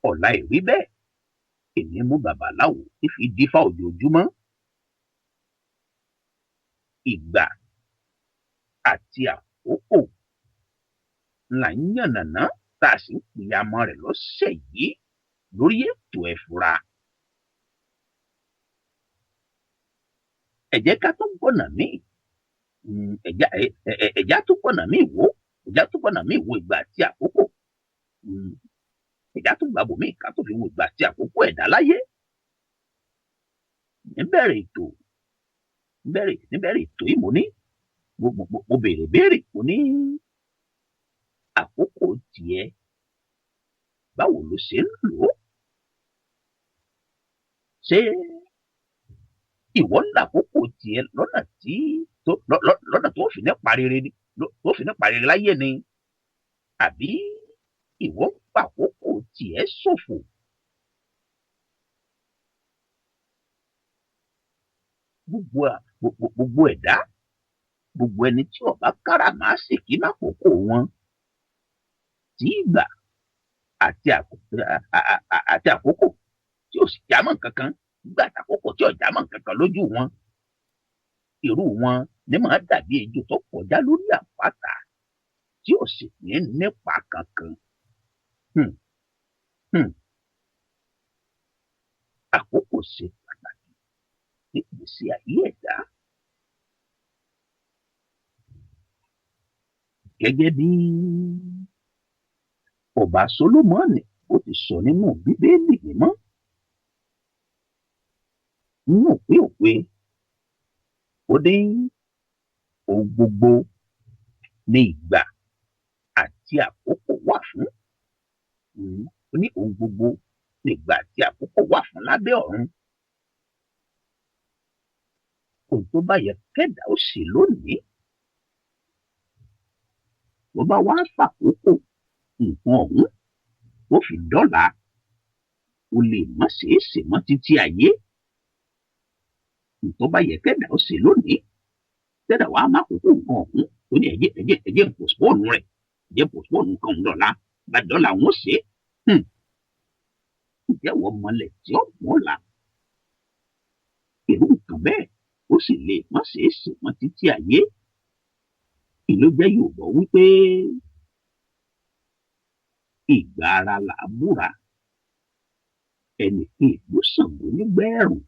ọ̀la ìrí bẹ́ẹ̀. Èmi mú babaláwo tí fi dífá ojoojúmọ́. Ìgbà àti àkókò là ń yànnàná tá a sì ń pìyàmọ́ rẹ̀ lọ́sẹ̀ yìí lórí ètò Ẹ̀fura. Ẹ jẹ́ ká tún gbọ́nà míì, ẹ̀já tún gbọ́nà míì wò, ẹ̀já tún gbọ́nà míì wo ìgbà àti àkókò. Ẹ̀já tún gbàbọ̀ míì ká tó fi wo ìgbà àti àkókò ẹ̀dá láyé. Níbẹ̀rẹ̀ ètò, níbẹ̀rẹ̀ ètò yìí mo ní mo béèrè béèrè, mo ní àkókò tiẹ̀ báwo ló ṣe ń lò ó? Ṣé ìwọ ń làkókò tiẹ̀ lọ́nà tí lọ́nà tó fi ní parire ni, tó fi ní parire láyé ni, àbí ìwọ ń fàkókò tiẹ̀ ṣòfò? Gbogbo ẹ̀dá, gbogbo ẹni tí ó bá káràmásìkí lákòókò wọn, tí ìgbà àti àkókò tí ò sì jámọ́ nǹkan kan, ìgbà àtàkókò tí ò jámọ́ nǹkan kan lójú wọn, irú wọn ní máa dàbí ejò tó kọjá lórí àpáta tí ò sì ní nípa kankan. Hmm. Hmm. Àkókò ṣe pàtàkì ní ìgbésí ayé ẹ̀dá. Gẹ́gẹ́ bí Ọba Sólómọ́nì ó ti sọ nínú Bíbélì mímọ́, nínú òwe òwe, ó ní ohun gbogbo ní ìgbà àti àkókò wà fún. Ó ní ohun gbogbo ní ìgbà àti àkókò wà fún lábẹ́ ọ̀run. Ohun tó bá yẹ kẹ́dà ó ṣe lónìí, bó bá wá fàkókò nǹkan ọ̀hún ó fi dọ́là, ó lè má ṣeé ṣe mọ́ títí ayé. Ohun tó bá yẹ kẹ́dà ó ṣe lónìí, kẹ́dà wá má kókó nǹkan ọ̀hún, ó ní ẹ̀jẹ̀ ẹ̀jẹ̀ ẹ̀jẹ̀ ń postpone rẹ̀, ẹ̀jẹ̀ postpone nǹkan ọ̀hún dọ̀la, bá dọ́là òun ó ṣe é. Ǹjẹ́ wọ́n mọlẹ̀ tí ó mọ́la? Irú nǹkan bẹ́ẹ̀ ó sì lè má ṣeé ṣe mọ́ títí ayé. Ìlú jẹ́ Yorùbá wípé ìgbà ara là á búra, ẹnìkan ìlú Ṣàngó nígbà ẹ̀rùn.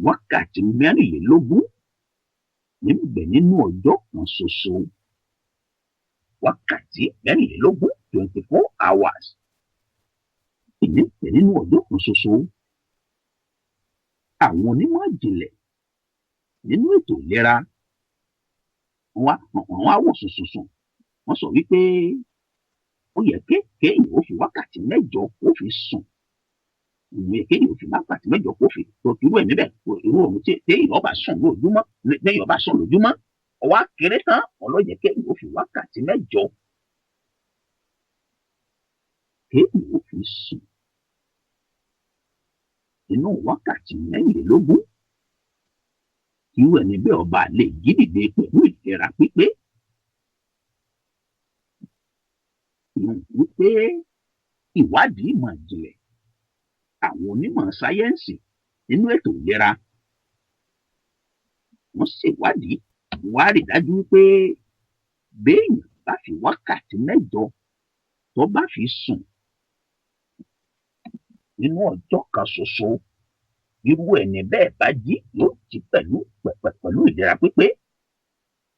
Wákàtí 24 ní ń bẹ nínú ọjọ́ kan ṣoṣo. Wákàtí 24, 24 hours, ní ń bẹ nínú ọjọ́ kan ṣoṣo. Àwọn onímọ̀ ìjìnlẹ̀ nínú ètò ìlera wọ́n wá wò sùnsùnsùn, wọ́n sọ wípé ó yẹ kéèyàn ó fi wákàtí 8 kó fi sùn. Ìyẹn kéèyàn ó fi wákàtí 8 kó fi irú ẹ̀mí bẹ́ẹ̀, irú òun tí téèyàn bá sùn lójúmọ́, téèyàn bá sùn lójúmọ́, ó wá kéré tán, ọlọ́yẹ kéèyàn ó fi wákàtí 8 kéèyàn ó fi sùn. Inú wákàtí 24, irú ẹni bẹ́ẹ̀ ọba lè jí dìde pẹ̀lú ìlera pípé. Ìyẹn wípé ìwádìí ìmọ̀ ìjìnlẹ̀ àwọn onímọ̀ sáyẹ́ǹsì nínú ètò ìlera, wọ́n ṣèwádìí, wọ́n á rí dájú wípé béèyàn bá fi wákàtí 8 tó bá fi sùn nínú ọjọ́ kan ṣoṣo, irú ẹni bẹ́ẹ̀ bá jí yóò jí pẹ̀lú pẹ̀lú ìlera pípé.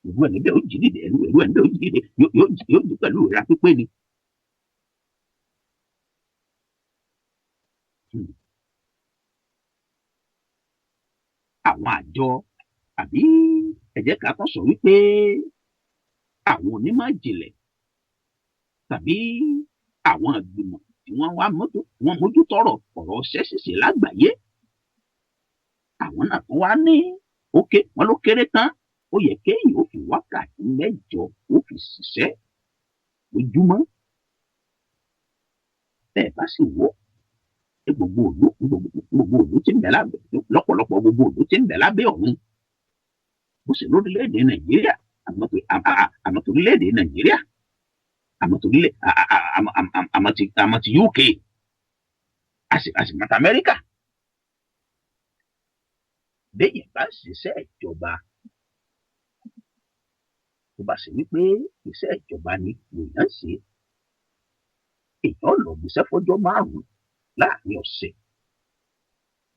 Irú ẹni bẹ́ẹ̀ ó jí dìde, irú ẹni bẹ́ẹ̀ ó jí dìde, yóò jí pẹ̀lú ìlera pípé ni. Àwọn àjọ àbí ẹ jẹ́ ká kàn sọ wípé àwọn onímọ̀ ìjìnlẹ̀ tàbí àwọn ìgbìmọ̀ tí wọ́n wá wọ́n mójútọ́rọ̀ ọ̀rọ̀ iṣẹ́ ṣíṣe lágbàáyé, àwọn náà tún wá ní ókè wọ́n ló kéré tán, ó yẹ kéèyàn ó fi wákàtí 8 ó fi ṣiṣẹ́ lójúmọ́. Bẹ́ẹ̀ bá sì wò ó, ní gbogbo ìlú, gbogbo ìlú tí ń bẹ lábẹ́, lọ́pọ̀lọpọ̀ gbogbo ìlú tí ń bẹ lábẹ́ ọ̀run, bó ṣe lórílẹ̀-èdè Nàìjíríà, àmọ́ torílẹ̀-èdè Nàìjíríà, àmọ́ torílẹ̀ àmọ́ ti UK, àsì mọ́tò Amẹ́ríkà. Béèyàn bá ń ṣiṣẹ́ ìjọba, tó bá ṣe wípé iṣẹ́ ìjọba ni èèyàn ń ṣe, èèyàn lọ ibiṣẹ́ fọ́jọ́ 5 láàrin ọ̀sẹ̀,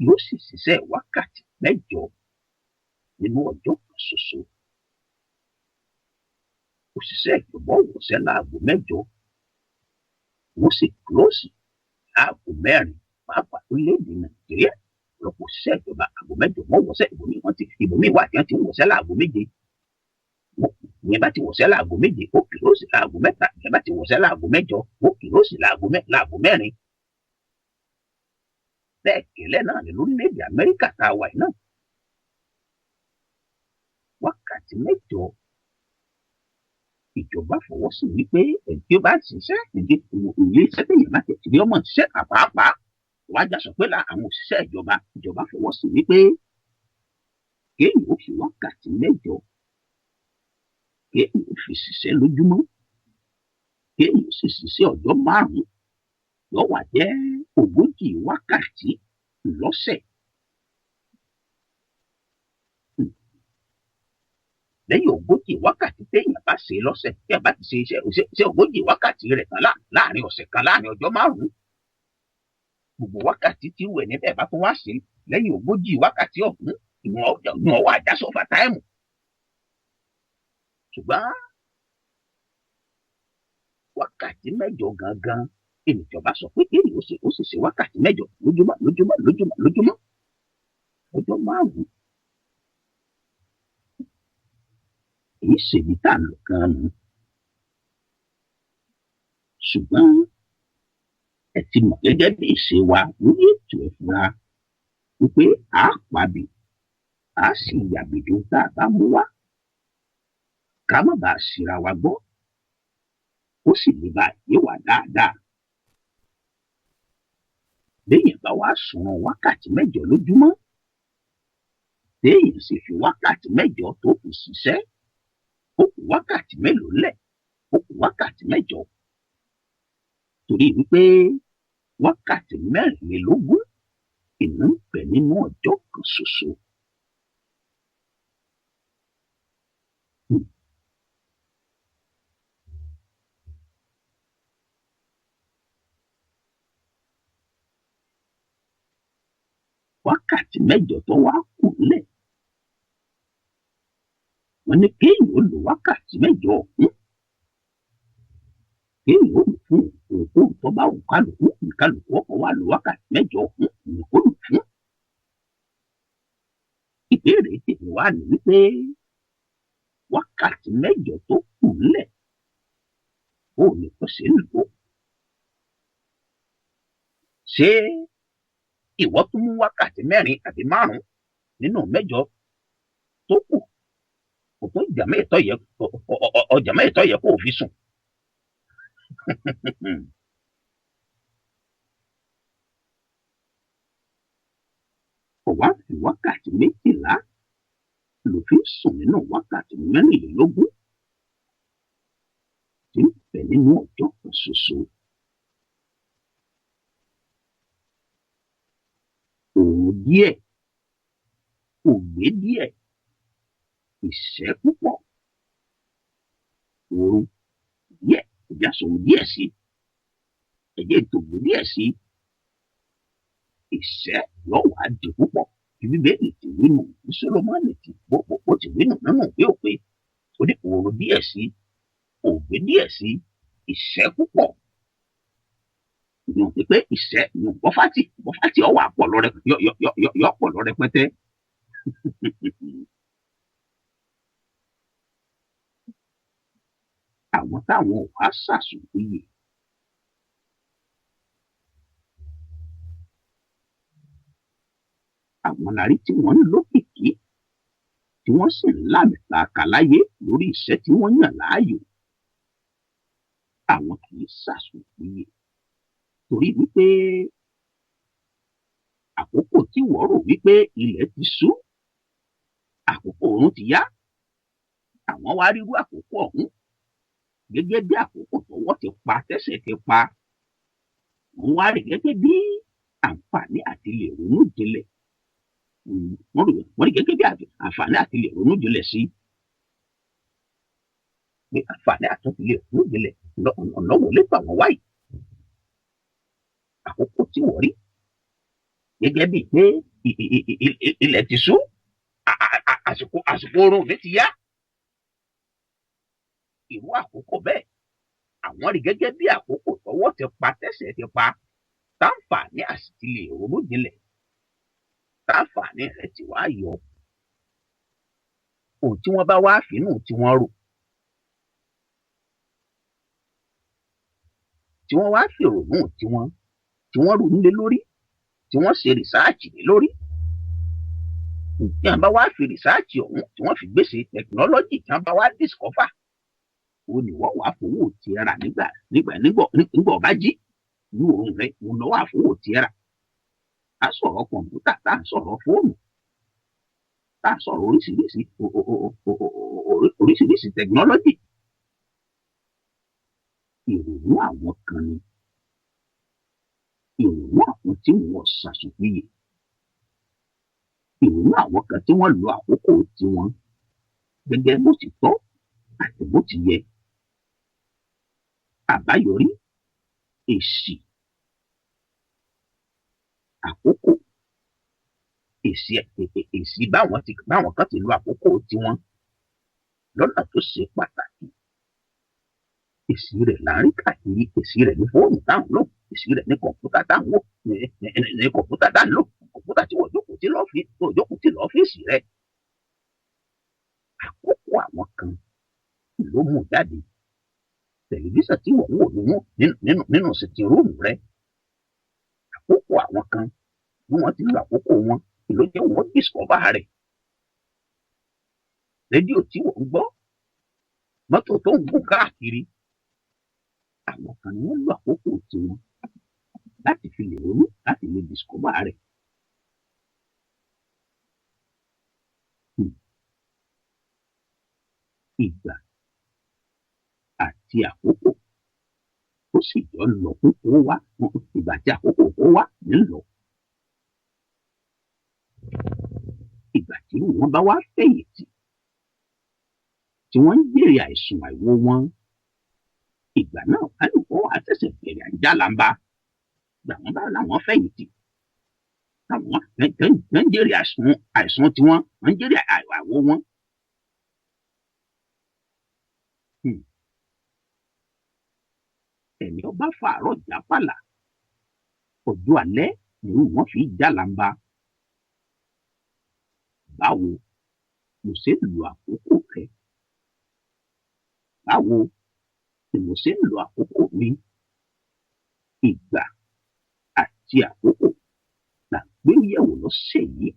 yóò sì ṣiṣẹ́ wákàtí 8 nínú ọjọ́ kan ṣoṣo. Òṣìṣẹ́ ìjọba ó wọṣẹ́ láago 8, wọ́n sì kúlóòsì láago 4, pàápàá orílẹ̀-èdè Nàìjíríà. Ọ̀pọ̀lọpọ̀ òṣìṣẹ́ ìjọba aago 8 wọ́n wọṣẹ́, ibòmíì wà tí wọ́n ti ń wọṣẹ́ láago 7, Ìyẹn bá ti wọ̀ṣẹ́ láago 7, ó kìlóòsì láago 3. Ìyẹn bá ti wọ̀ṣẹ́ láago 8, ó kìlóòsì láago 4. Bẹ́ẹ̀ kẹlẹ́ náà ní lórílẹ̀‐èdè Amẹ́ríkà tá a wà yìí náà. Wákàtí 8 ìjọba fọwọ́ sí wípé ẹni tí ó bá ṣiṣẹ́ ìdí ilé iṣẹ́ téèyàn bá tẹ̀sí ní ọmọ ṣiṣẹ́ àpáàpá wájà sọ pé àwọn òṣìṣẹ́ ìjọba fọwọ́ sí wípé kéèyàn ó fi wákàtí 8 kéèyàn ó fi ṣiṣẹ́ lójúmọ́, kéèyàn ó sì ṣiṣẹ́ ọjọ́ 5, yóò wá jẹ́ 40 wákàtí lọ́sẹ̀. Lẹ́yìn 40 wákàtí téèyàn bá ṣe lọ́sẹ̀, tí a bá ti ṣe iṣẹ́ 40 wákàtí rẹ̀ tán láàrin ọ̀sẹ̀ kan, láàrin ọjọ́ 5, gbogbo wákàtí tí wẹ̀ níbẹ̀ bá tún wá ṣe lẹ́yìn 40 wákàtí ọ̀hún, ìwọ̀n wà já sọ́fà táìmù. Ṣùgbọ́n wákàtí 8 gangan ìjọba sọ pé kéèyàn ó sì ṣe wákàtí 8 lójúmọ́ lójúmọ́ lójúmọ́ lójúmọ́ ọjọ́ 5. Èyí ṣèbí tá à ń lò gan-an nù. Ṣùgbọ́n ẹ ti mọ̀ gẹ́gẹ́ bí ìṣe wa lórí ètò Ẹ̀fúnra wípé a pàbí a sì yàgbèdè tá a bá mú wá ká má bàa ṣíra wa gbọ́, ó sì lè bá yé wa dáadáa. Béèyàn bá wá sùn wákàtí 8 lójúmọ́, téèyàn sì fi wákàtí 8 tó fi ṣiṣẹ́, ó kù wákàtí mélòó lẹ̀? Ó kù wákàtí 8. Torí wípé wákàtí 24 ìní ń bẹ nínú ọjọ́ kan ṣoṣo. Wákàtí 8 tó wá kù lẹ̀, wọ́n ní kéèyàn ó lo wákàtí 8 ọ̀hún, kéèyàn ó lò fún òǹkóhun tó bá wù kálukú, ìkálukú ọkọ̀ wá lo wákàtí 8 ọ̀hún ní kó lò fún. Ìbéèrè tèmi wá ní wípé wákàtí 8 tó kù lẹ̀, ó ní kó ṣe ń lò. Ṣé ìwọ tún mú wákàtí 4 àbí 5 nínú 8 tó kù? Kò tún ọjà mẹ́tọ́ yẹ kó o fi sùn. Kò wá fi wákàtí 12 ló fi ń sùn nínú wákàtí 24 tí ń bẹ nínú ọjọ́ kan ṣoṣo. Òun díẹ̀, ògbé díẹ̀, ìṣẹ́ púpọ̀, oorun díẹ̀, ìjà sòun díẹ̀ sí, ẹ̀jẹ̀ ìtògbé díẹ̀ sí, ìṣẹ́ yóò wá di púpọ̀. Bíbélì ti wí nù, bí Sólómọ́nì ti bó ti wí nù nínú ìwé òpè, ó ní oorun díẹ̀ sí, ògbé díẹ̀ sí, ìṣẹ́ púpọ̀. Ìyẹn ò pé ìṣẹ́, ìyẹn bọ́fátì ọwọ́ àpọ̀ lọ́rẹ́, yọ pọ̀ lọ́rẹ́ pẹ́tẹ́. Àwọn táwọn ò wá ṣàṣùpìyè. Àwọn lárí tí wọ́n ń lókìkí, tí wọ́n sì ń làmìlaka láyé lórí iṣẹ́ tí wọ́n yàn láàyò. Àwọn kì í ṣàṣùpìyè torí wípé àkókò tí wọ́n rò wípé ilẹ̀ ti ṣú, àkókò oorun ti yá, àwọn wá rírú àkókò ọ̀hún gẹ́gẹ́ bí àkókò tọwọ́ ti pa, tẹ́sẹ̀ ti pa. Wọ́n wá rí gẹ́gẹ́ bí àǹfààní àti lè ronú jinlẹ̀. Wọ́n rí gẹ́gẹ́ bí àǹfààní àti lè ronú jinlẹ̀ sí. Pé àǹfààní àti lè ronú jinlẹ̀ ọ̀nà wo lè gbà wọ́n wáyìí? Àkókò tí wọ́n rí gẹ́gẹ́ bí pé ilẹ̀ ti ṣú, àsìkò oorun mi ti yá. Irú àkókò bẹ́ẹ̀, àwọn rí gẹ́gẹ́ bí àkókò tọwọ́ ti pa, tẹ́sẹ̀ ti pa, táǹfààní àti lè ronú jinlẹ̀, táǹfààní rẹ̀ ti wá yọ. Ohun tí wọ́n bá wá fínú tí wọ́n rò Tí wọ́n wá fèrònú tiwọn, tí wọ́n ronú lé lórí, tí wọ́n ṣe research lé lórí, tí wọ́n bá wá fi research ọ̀hún, tí wọ́n fi gbèsè technology, tí wọ́n bá wá discover, ó ní wọ́n wàá fowó tiẹ̀ rà nígbà ọba jí ní òun rẹ̀, òun lọ́wọ́ àfowó tiẹ̀ rà. À ń sọ̀rọ̀ kọ̀ǹpútà, tá à ń sọ̀rọ̀ fóònù, tá à ń sọ̀rọ̀ oríṣiríṣi oríṣiríṣi technology. Ìrònú àwọn kan ni, ìrònú àwọn tí wọ́n ṣàṣùpìyè, ìrònú àwọn kan tí wọ́n lo àkókò tiwọn gẹ́gẹ́ bó ti tọ́ àti bó ti yẹ. Àbáyọrí, èsì àkókò, èsì báwọn kan ti lo àkókò tiwọn lọ́nà tó ṣe pàtàkì, èsì rẹ̀ là ń rí káàkiri. Èsì rẹ̀ ní fóònù táwọn lò, èsì rẹ̀ ní kọ̀ǹpútà táwọn wò, ní kọ̀ǹpútà tá ń lò, kọ̀ǹpútà tí wọ́n jókòó tí lọ́fíìsì tó jókòó tí lọ́fíìsì rẹ̀. Àkókò àwọn kan ló mú jáde. Tẹlifíṣàn tí wọ́n wò nínú sitting room rẹ̀, àkókò àwọn kan bí wọ́n ti lo àkókò wọn ló jẹ́ wọ́n discover rẹ̀. Rédíò tí wọ́n ń gbọ́, mọ́tò tó ń gùn káàkiri, àwọn kan ni wọ́n lo àkókò tiwọn láti fi lè ronú, láti lè discover rẹ̀. Ìgbà àti àkókò ó sì jọ ń lọ fún kó wá. Ìgbà àti àkókò kó wá ń lọ. Ìgbà tí wọ́n bá wá fẹ̀yìntì, tí wọ́n ń jèrè àìsùn àìwo wọn, ìgbà náà kálukú wá ṣẹ̀ṣẹ̀ bẹ̀rẹ̀ àjálàmbá. Gbà wọ́n bá láwọn fẹ̀yìntì, táwọn ń jèrè àìsùn tiwọn, wọ́n ń jèrè àìwò wọn. Ẹni ọba fàárọ̀ jápàlà, ọjọ́ alẹ́ ni wọ́n fi jálàmbá. Báwo mo ṣe ń lo àkókò rẹ? Báwo ni mo ṣe ń lo àkókò mi? Ìgbà àti àkókò là ń gbé yẹ̀wò lọ́sẹ̀ yìí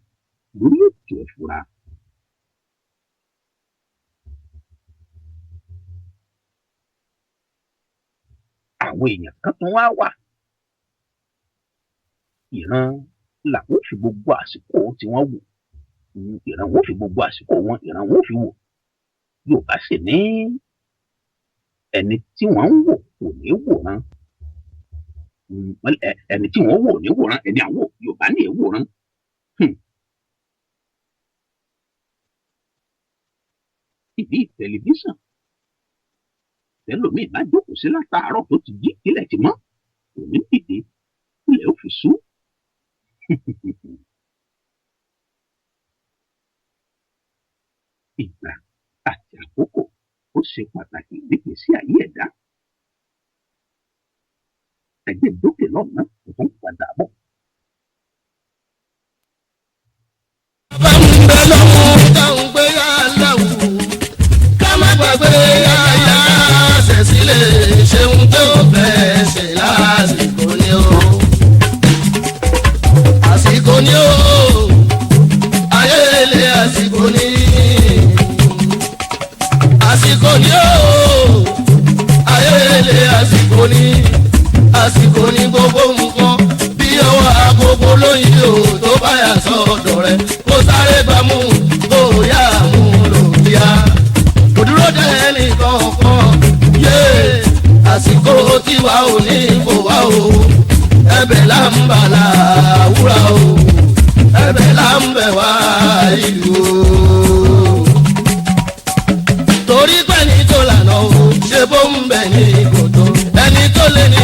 lórí ètò Ẹ̀fura. Àwọn èèyàn kan tún wá wà, ìran làwọn ò fi gbogbo àsìkò tí wọ́n wò, ìran wọn ò fi gbogbo àsìkò wọn, ìran wọn ò fi wò. Yorùbá sì ní ẹni tí wọ́n ń wò kò ní wòran, ẹni tí wọ́n wò ní wòran, ẹni àwọn Yorùbá ní èwòran. Ìdí tẹlifíṣàn tẹlómi bá jókòó sí látàárọ̀ tó ti jí, kílẹ̀ ti mọ́, kò ní dìde, ilẹ̀ ó fi sú. Ìgbà àti àkókò ó ṣe pàtàkì nígbèésí ayé ẹ̀dá. Ẹgbẹ́ dókè lọ́nà kò tún padà bọ̀. Bá ń bẹ lọ́wọ́ táwọn gbé yá láwù, ká má gbàgbé yáyá ṣẹ̀sílẹ̀ ṣeun tó fẹ́ ṣe lásìkò ni o. Àsìkò ni o, ayé ilé àsìkò ni. Àsìkò ni o, ayé ilé àsìkò ni. Àsìkò ni gbogbo nǹkan bí ọwọ́ agogo lóyún o, tó bá yà sọ́dọ̀ rẹ̀ kó sáré gbámú, kó yá mú lò kíá. Kò dúró dé ẹnìkankan yé, àsìkò tiwa ò ní kò wá o. Ẹ̀bẹ̀ là ń bà láwùrà o, ẹ̀bẹ̀ là ń bẹ̀ wá ìlú o. Torí pẹ́ni tó lànà o, ṣe bó ń bẹ̀ ní kòtò, ẹni tó lé ní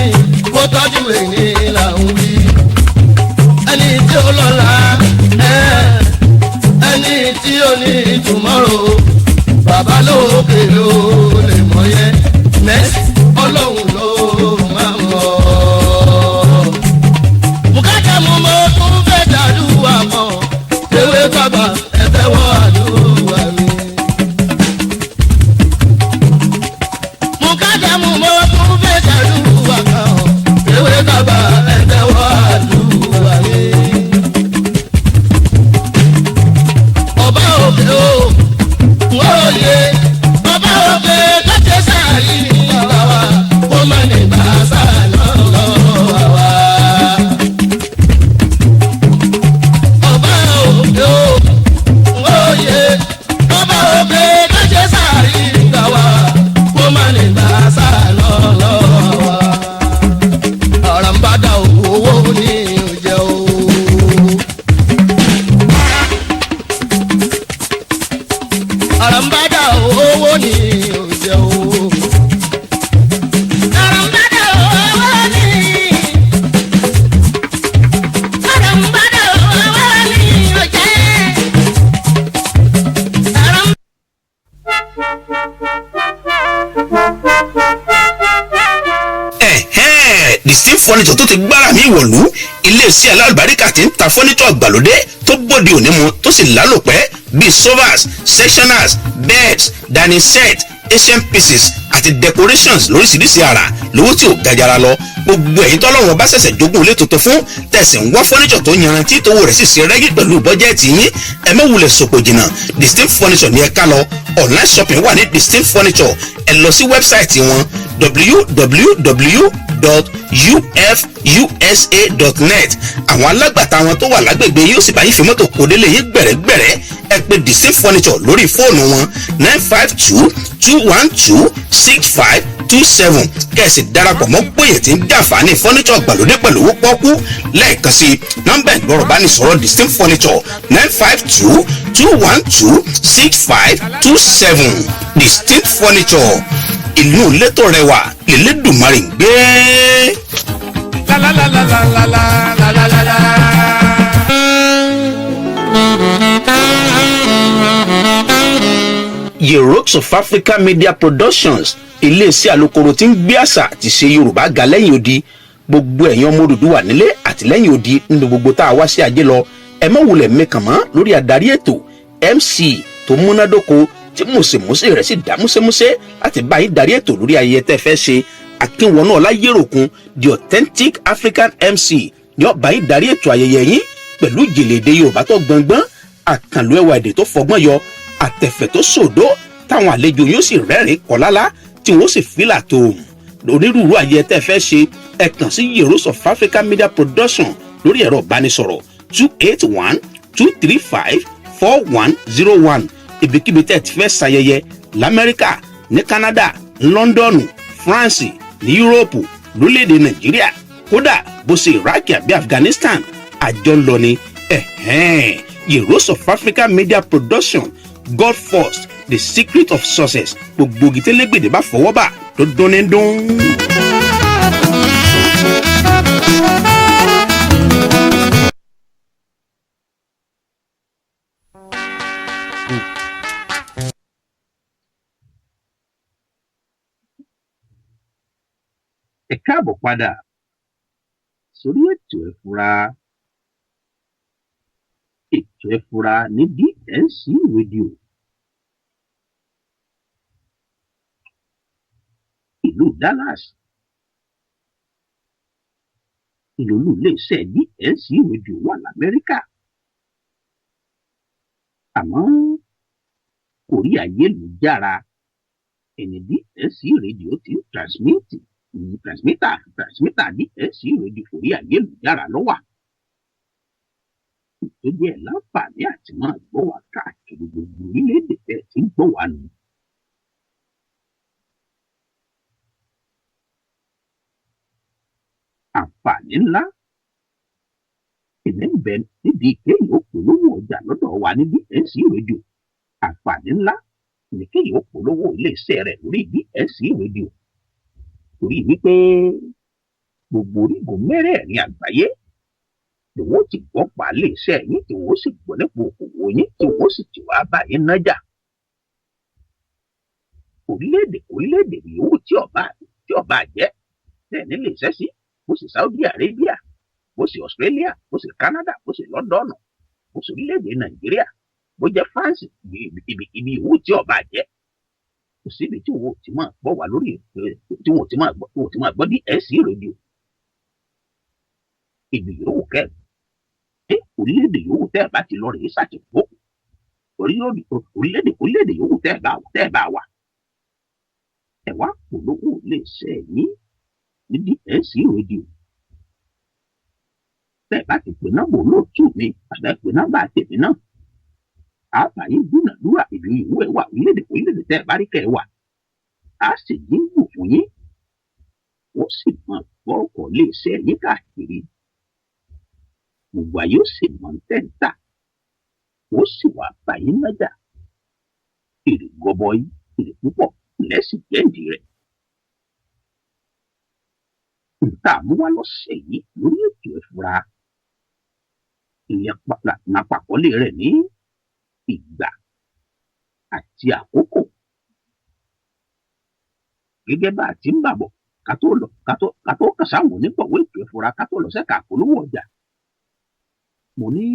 kó tọ́jú èní là ń wí. Ẹni tí ó lọ́la ẹ̀, ẹni tí ó ní tomorrow, bàbá lókè ló lè mọ̀ yẹn, next ọlọ́run ló máa mọ̀. Bùkátà mo mọ tún fẹ́ dàdúrà kan, ewé bàbá ẹ tẹ́wọ́ àdúrà mi. Bùkátà mo mọ tún fẹ́ dàdúrà kan. Àràǹbádà owó ni ò jẹ́ o. Àràǹbádà owó ni. Àràǹbádà owó ni ó jẹ́. Àràǹ. Ẹ̀hẹ́n, the same furniture tó ti gbára mi wọ̀lú, iléeṣẹ́ alálùbáríkà tí ń ta furniture ìgbàlódé tó bóde òní mu tó sì lálòpẹ́ bíi sofas, sectioners, beds, dining set, Asian pieces àti decorations lóríṣiríṣi àrà lówó tí ò gajara lọ. Gbogbo ẹ̀yin tọ́lọ́run bá ṣẹ̀ṣẹ̀ jogún ilé tuntun fún tẹ̀sí ń wá furniture tó yanrantí, tówó rẹ̀ sì ṣe rẹ́gí pẹ̀lú bọ́jẹ́ẹ̀tì yín, ẹ má wulẹ̀ sòpò jìnnà. Distinct Furniture ní ẹ ká lọ. Online shopping wà ní Distinct Furniture. Ẹ lọ sí website wọn, www.ufusa.net. Àwọn alágbàtà wọn tó wà lágbègbè yóò sì bá yín fi mọ́tò kó délé yín gbẹ̀rẹ́gbẹ̀rẹ́. Ẹ pè Distinct Furniture lórí fóònù wọn, 952-212-6527, kẹ̀sì darapọ̀ mọ́ gbòye tí ń jàǹfààní furniture gbàlódé pẹ̀lú owó pọ́kú. Lẹ́ẹ̀kan sí, nọ́mbà ìgbọ̀rọ̀ bá ní sọ̀rọ̀ Distinct Furniture, 952-212-6527. Distinct Furniture, ìlú létò rẹwà lẹ́lẹ́dùnmarè ń gbé. La la la la la la la la la la. Yerokes of Africa Media Productions, iléeṣẹ́ alukoro tí ń gbé àṣà àti ṣe Yorùbá ga lẹ́yìn odi. Gbogbo ẹ̀yin ọmọ Odùduwà nílé àti lẹ́yìn odi nínú gbogbo tá a wá sí ajé lọ, ẹ má wulẹ̀ mẹ́kàn mọ́ lórí adarí ètò MC tó múnádóko tí mùsèmùsè rẹ̀ sì dá músẹ́músẹ́ láti bá yín darí ètò lórí ayẹyẹ tẹ́ fẹ́ ṣe. Akínwọnú Ọláyéròkun, the authentic African MC, ní ó bá yín darí ètò ayẹyẹ yín pẹ̀lú ìjìnlẹ̀ èdè Yorùbá tó gbọngbọ́n, àkànlò ẹwà èdè tó fọgbọ́n yọ, àtẹ̀fẹ̀ tó sòdó, táwọn àlejò yóò sì rẹ́rìn kọ́lálá tí wọ́n sì fílà tó onírúurú ayẹyẹ tẹ́ fẹ́ ṣe. Ẹ kàn sí Heroes of Africa Media Production lórí ẹ̀rọ ìbánisọ̀rọ̀ 281-235-4101. Ibikíbi tẹ́ ẹ ti fẹ́ ṣayẹyẹ lamẹ́ríkà, ní Canada, London, France, ní Yúróòpù, lórílẹ̀‐èdè Nàìjíríà, kódà bó ṣe Iraq àbí Afghanistan, àjọ ń lọ ni. Ẹ̀hẹ́n, Heroes of Africa Media Production, God first, the secret of success. Gbogbo gìtẹ́lẹ́gbèdè bá fọwọ́ bà tó dún ní dún. Ẹ káàbọ̀ padà sórí ètò Ẹ̀fura. Ètò Ẹ̀fura ní DNC Radio, ìlú Dallas, ìlú iléeṣẹ́ DNC Radio wà lamẹ́ríkà, àmọ́ orí ayélujára ẹni DNC Radio ti ń transmit. Transmitter DNC Radio, orí ayélujára ló wà, tó jẹ́ láǹfààní àti máa gbọ́ wá káàkiri gbogbo orílẹ̀-èdè tẹ́ ẹ ti ń gbọ́ wá nù. Àǹfààní ńlá ìní ń bẹ níbi kéèyàn ó polówó ọjà lọ́dọ̀ wa ní DNC Radio. Àǹfààní ńlá ní kéèyàn ó polówó iléeṣẹ́ rẹ̀ lórí DNC Radio, torí wípé gbogbo orígun mẹ́rẹ̀ẹ̀rin àgbáyé ni wọ́n ti gbọ́ pa iléeṣẹ́ yín, tí wọ́n sì gbọ́ nípa òkòwò yín, tí wọ́n sì ti wá bá yín nájà. Orílẹ̀-èdè orílẹ̀-èdè yòówù tí ọba jẹ́ bẹ́ẹ̀ nílé iṣẹ́ sí, bó sì Saudi Arabia, bó sì Australia, bó sì Canada, bó sì London, bó sì orílẹ̀-èdè Nàìjíríà, bó jẹ́ France, ibi yòówù tí ọba jẹ́, kò síbi tí wọn ò ti máa gbọ́ wá lórí, tí wọn ò ti máa gbọ́ DNC Radio. Ibi yòówù kẹ́ ẹ, orílẹ̀-èdè yòówù tẹ́ ẹ bá ti lọ rèé ṣàtìpó, orílẹ̀-èdè yòówù tẹ́ ẹ bá wà, ẹ wá polówó iléeṣẹ́ yín ní DNC Radio. Tẹ́ ẹ bá ti pè nọ́mbà olóòtú mi àbẹ́ pè nọ́mbà tèmi náà, àbá yín dúnàdúrà. Ìlú ìwé wà, orílẹ̀-èdè tẹ́ ẹ bá rí kẹ́ ẹ wà, á sì jíǹgù fún yín, wọ́n sì máa gbọ́ ọkọ̀ iléeṣẹ́ yín káàkiri gbogbo ayé, ó sì mọ̀ ń tẹ́ǹtà, ó sì wà bá yín nájà. Èrè gọbọi, èrè púpọ̀ lẹ́sìn jẹ́ǹdì rẹ̀. Nta àmúwá lọ́sẹ̀ yìí lórí ètò Ẹ̀fura ìyẹn lápapọ̀lé rẹ̀ ní ìgbà àti àkókò. Gẹ́gẹ́ bá a ti ń bàbọ̀, ká tó lọ, ká tó kàn sáwọn onígbọ̀wọ́ ètò Ẹ̀fura, ká tó lọ sẹ́ka àpolówó ọjà, mo ní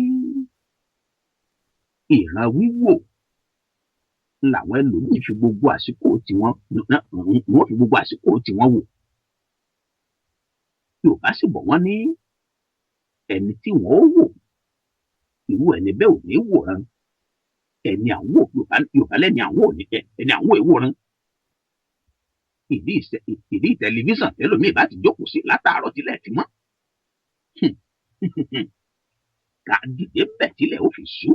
ìran wíwò làwọn ẹlòmíín fi gbogbo àsìkò tiwọn, wọ́n fi gbogbo àsìkò tiwọn wò. Yorùbá sì bọ̀, wọ́n ní ẹni tí wọ́n ó wò, irú ẹni bẹ́ẹ̀ ò ní wòran. Ẹni à ń wò, Yorùbá lẹ́ni à ń wò ní ẹni à ń wò ìwòran. Ìdí tẹlifíṣàn tẹlòmíì bá ti jókòó sí látàárọ̀ tilẹ̀ ti mọ́, ká dìde bẹ̀ tilẹ̀ ó fi sú.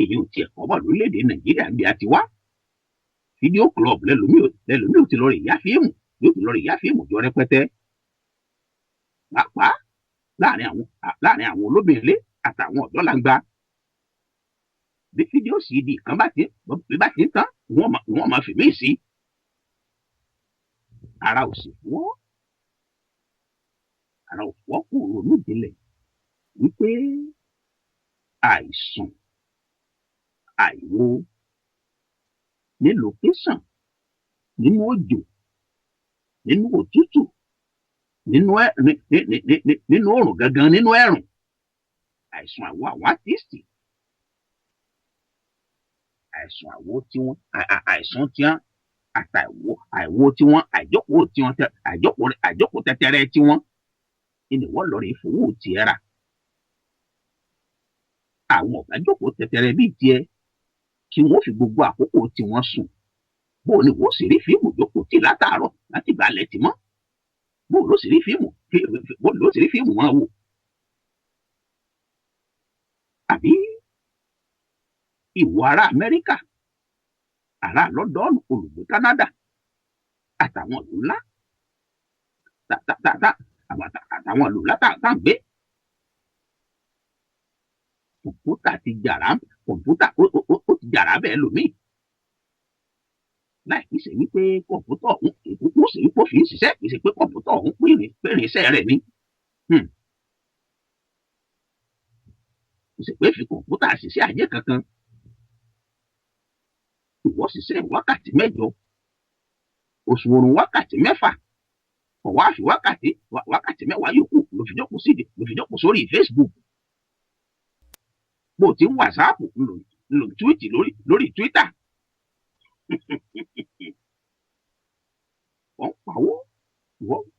Èyí ò tiẹ̀ kọ́ bọ̀ lórílẹ̀‐èdè Nàìjíríà bí a ti wá. Video club lẹ́lòmíì ò ti lọ rè yá fíìmù, yóò ti lọ rè yá fíìmù jọ rẹpẹtẹ, pàápàá láàrin àwọn olóbìnrin àtàwọn ọ̀dọ́ làǹgbà. Bí fídíò CD kan bá ti ń tán, wọ́n máa fi mí sí. Ara ò sì fọ́, ara ò fọ́, kò ronú jinlẹ̀ wípé àìsùn àìwo ní location, nínú òjò, nínú òtútù, nínú ẹ ní ní ní ní nínú òrùn gangan, nínú ẹ̀rùn, àìsùn àwo àwọn artist, àìsùn àwo tiwọn, àìsùn tiwọn àtàìwò àìwo tiwọn, àìjókòó tiwọn, àìjókòó tẹtẹrẹ tiwọn ni wọ́n lọ rí fowó tiẹ̀ rà. Àwọn ọ̀gá jókòó tẹtẹrẹ bíi tiẹ̀ kí wọ́n fi gbogbo àkókò tiwọn sùn, bó ni wọ́n sì rí fíìmù jókòó tì látàárọ̀ láti gbà lẹ̀ tì mọ́? Bó ló sì rí fíìmù wọn wò? Àbí ìwọ ará Amẹ́ríkà, ará Lọ́dọ́ọ̀nù, olùgbé Canada àtàwọn ìlú ńlá àtàwọn ìlú ńlá tá à ń gbé, kọ̀ǹpútà ti jàrá, kọ̀ǹpútà ó ti jàrá bẹ́ẹ̀ lómi, láì kìí ṣe wípé kọ̀ǹpútà ọ̀hún ìkúkú ṣe wípé ó fi ń ṣiṣẹ́, kìí ṣe pé kọ̀ǹpútà ọ̀hún péré iṣẹ́ rẹ̀ ni. Kìí ṣe pé fi kọ̀ǹpútà ṣiṣẹ́ ajé kankan. Ìwọ ṣiṣẹ́ wákàtí 8, oṣù oorun wákàtí 6, ọ̀wá àfi wákàtí 10 yòókù ló fi jókòó sórí Facebook. Bó o ti ń WhatsApp ńlò tweet lórí Twitter. Wọ́n pawó,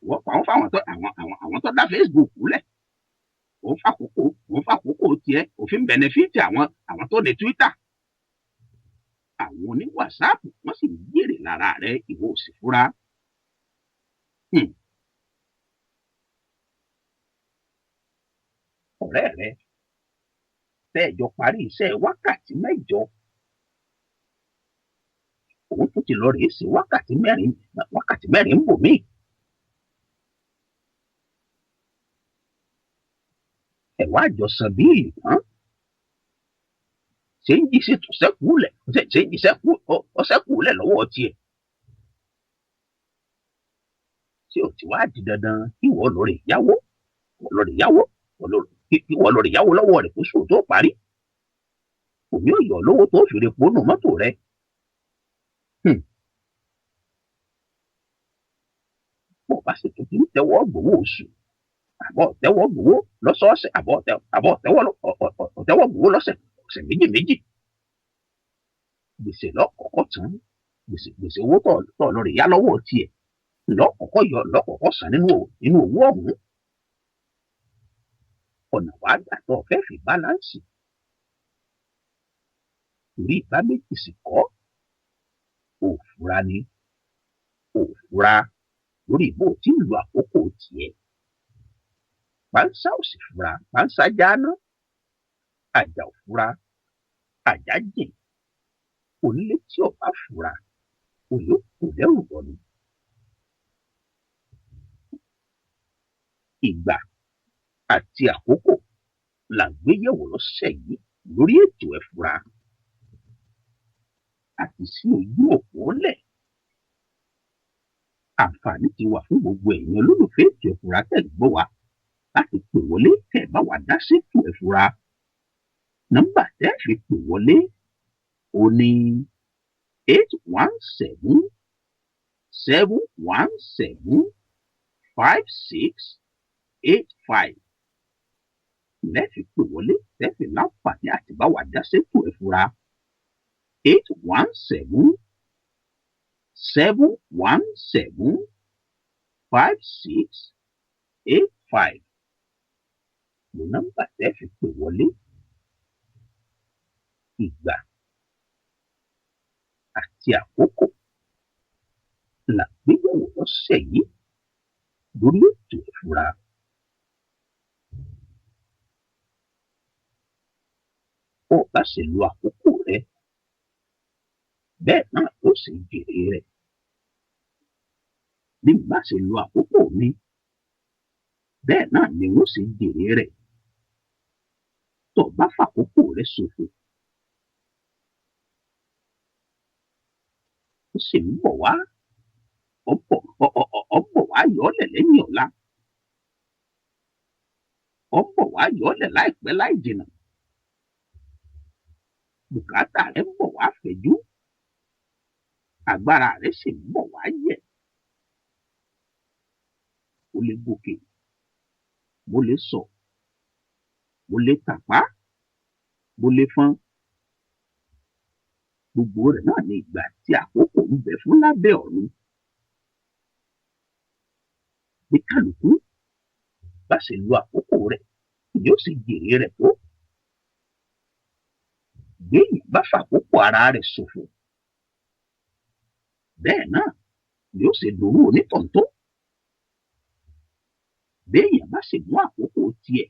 wọ́n pawó fáwọn tó àwọn tó dá Facebook lẹ̀. Wọ́n fàkókò tiẹ̀ òfin benefit àwọn tó ní Twitter, àwọn oní WhatsApp, wọ́n sì ń jèrè lára rẹ̀, ìwọ ò sì fura. Ọ̀rẹ́ rẹ tẹ́ ẹ jọ parí iṣẹ́ wákàtí 8, òun tún ti lọ rèé sí wákàtí 4, wákàtí 4 ń bò míì. Ẹ wá jọ san bill tán, change sì tún ṣẹ́kù lẹ̀, change ṣẹ́kù, ó ṣẹ́kù lẹ̀ lọ́wọ́ tiẹ̀ tí ò ti wá di dandan kí wọ́n lọ rè yáwó, wọ́n lọ rè yáwó, kí wọ́n lọ rè yáwó lọ́wọ́ rẹ̀ kó sùn tó parí. Òní ò yọ lówó tó fi repo nù mọ́tò rẹ̀. Bó bá sì tún ti ń tẹ́wọ́ gbowó oṣù, àbọ̀ tẹ́wọ́ gbowó lọ́sọ̀ọ̀sẹ̀, àbọ̀ tẹ́wọ́ gbowó lọ́sẹ̀ ọ̀sẹ̀ méjì méjì, gbèsè lọ́kọ̀ọ́kọ́ tán. Gbèsè owó tọ̀ lọ rè yá lọ́wọ́ tiẹ̀ lọ́kọ̀ọ́kọ́ yọ, lọ́kọ̀ọ́kọ́ san nínú owó ọ̀hún. Ọ̀nà wàá gbà tó fẹ́ fi balance torí ìbá méjì sì kọ́, òfura ni òfura lórí bó ti ń lo àkókò tiẹ̀. Pánsá ò sì fura, pánsá jáná. Àjà ò fura, àjà jìn. Onílé tí ò bá fura, òye kò lẹ́rù bọ̀ ni. Ìgbà àti àkókò là ń gbé yẹ̀wò lọ́sẹ̀ yìí lórí ètò Ẹ̀fura. Àti sí ojú òpó lẹ̀. Àǹfààní ti wà fún gbogbo ẹ̀yin olólùfẹ́ ètò Ẹ̀fura tẹ̀ ń gbọ́ wa láti pè wọlé kẹ́ ẹ bá wa dá sétò Ẹ̀fura. Nọ́mbà tẹ́ ẹ fi pè wọlé ó ní 817 717 5685. Lẹ́ẹ̀fi pè wọlé tẹ́ fi láǹfààní àti bá wa dá sétò Ẹ̀fura. 817 717 5685 ní nọ́mbà tẹ́ fi pè wọlé. Ìgbà àti àkókò là gbéyẹ̀wò lọ́sẹ̀ yìí lórí ètò Ẹ̀fura. Bó o bá ṣe lo àkókò rẹ, bẹ́ẹ̀ náà ló ṣe jèrè rẹ̀. Bí n bá ṣe lo àkókò mi, bẹ́ẹ̀ náà ni n ó ṣe jèrè rẹ̀. Tó o bá fàkókò rẹ ṣòfò, ó sì ń bọ̀ wá, ó bọ̀ ó bọ̀ wá yọ̀ọ́lẹ̀ lẹ́yìn ọ̀la. Ó bọ̀ wá yọ̀ọ́lẹ̀ láìpẹ́ láì jìnà. Bùkátà rẹ ń bọ̀ wá fẹ̀jú. Agbára rẹ sì ń bọ̀ wá yẹ̀. Mo lè gòkè, mo lè sọ̀, mo lè tàpá, mo lè fọn. Gbogbo rẹ̀ náà ní ìgbà tí àkókò ń bẹ fún lábẹ́ ọ̀run. Bí kálukú bá ṣe lo àkókò rẹ̀, yóò sì jèrè rẹ̀ tó. Béèyàn bá fàkókò ara rẹ̀ ṣòfò, bẹ́ẹ̀ náà yóò ṣe dòrú onítọ̀hún tó. Béèyàn bá sì mú àkókò tiẹ̀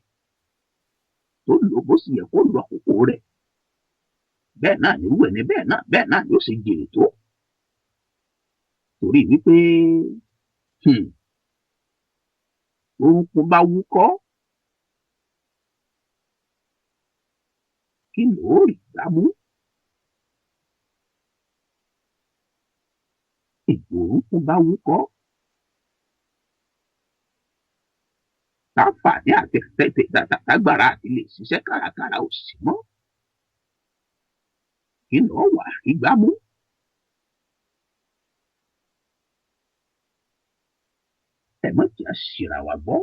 tó lò bó sì yẹ kó lo àkókò rẹ̀, bẹ́ẹ̀ náà nírú ẹni bẹ́ẹ̀ náà yóò ṣe jèrè tó. Torí wípé orúnkún bá wúkọ́, kí ló rí gbámú? Ìgbò orúnkún bá wúkọ́, táǹfààní àti tágbára àti lè ṣiṣẹ́ kárakára ò sí mọ́. Kí ló wà rí gbámú? Ẹ má jẹ́ á ṣìra wa gbọ́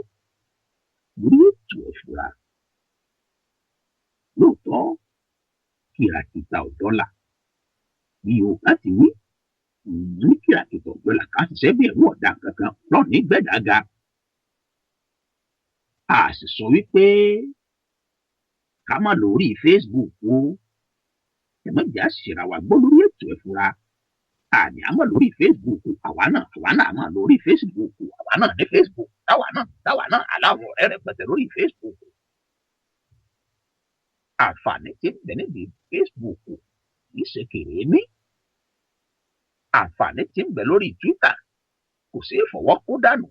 lórí ètò Ẹ̀fura. Lóòótọ́, kìràkìtà ò dọ́là. Bí Yorùbá ti wí, ní kìràkìtà ò dọ́là ká ṣiṣẹ́ bí ẹ̀rú ọ̀dà kankan lọ́ọ̀ní gbẹ̀dága. A sì sọ wípé ká má lórí Facebook o. Ẹ má jẹ́ á ṣìra wa gbọ́ lórí ètò Ẹ̀fura. Àní a má lórí Facebook, àwa náà máa lórí Facebook, àwa náà ní Facebook, táwa náà aláwọ̀ ọ̀rẹ́ rẹpẹtẹ lórí Facebook. Àǹfààní tí ń bẹ níbi Facebook kì í ṣe kèrè mí. Àǹfààní tí ń bẹ lórí Twitter kò ṣeé fọwọ́ kó dànù.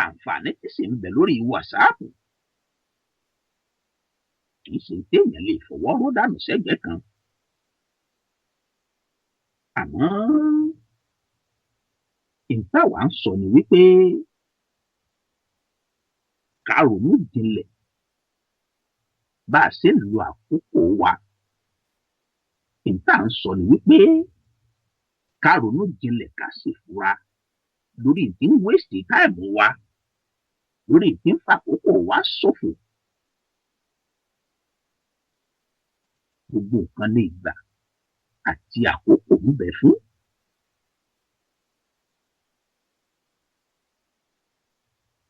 Àǹfààní tí sì ń bẹ lórí WhatsApp kì í ṣe téèyàn lè fọwọ́ ró dànù sẹ́gbẹ̀ẹ́ kan. Àmọ́ ìtawà ń sọ ni wípé ká ronú jinlẹ̀ bá a ṣe ń lo àkókò wa. Ìta ń sọ ni wípé ká ronú jinlẹ̀ ká sì fura lórí ìdí ń wéṣì táìmù wa, lórí ìdí ń fàkókò wa ṣòfò. Gbogbo nǹkan ní ìgbà àti àkókò ń bẹ fún.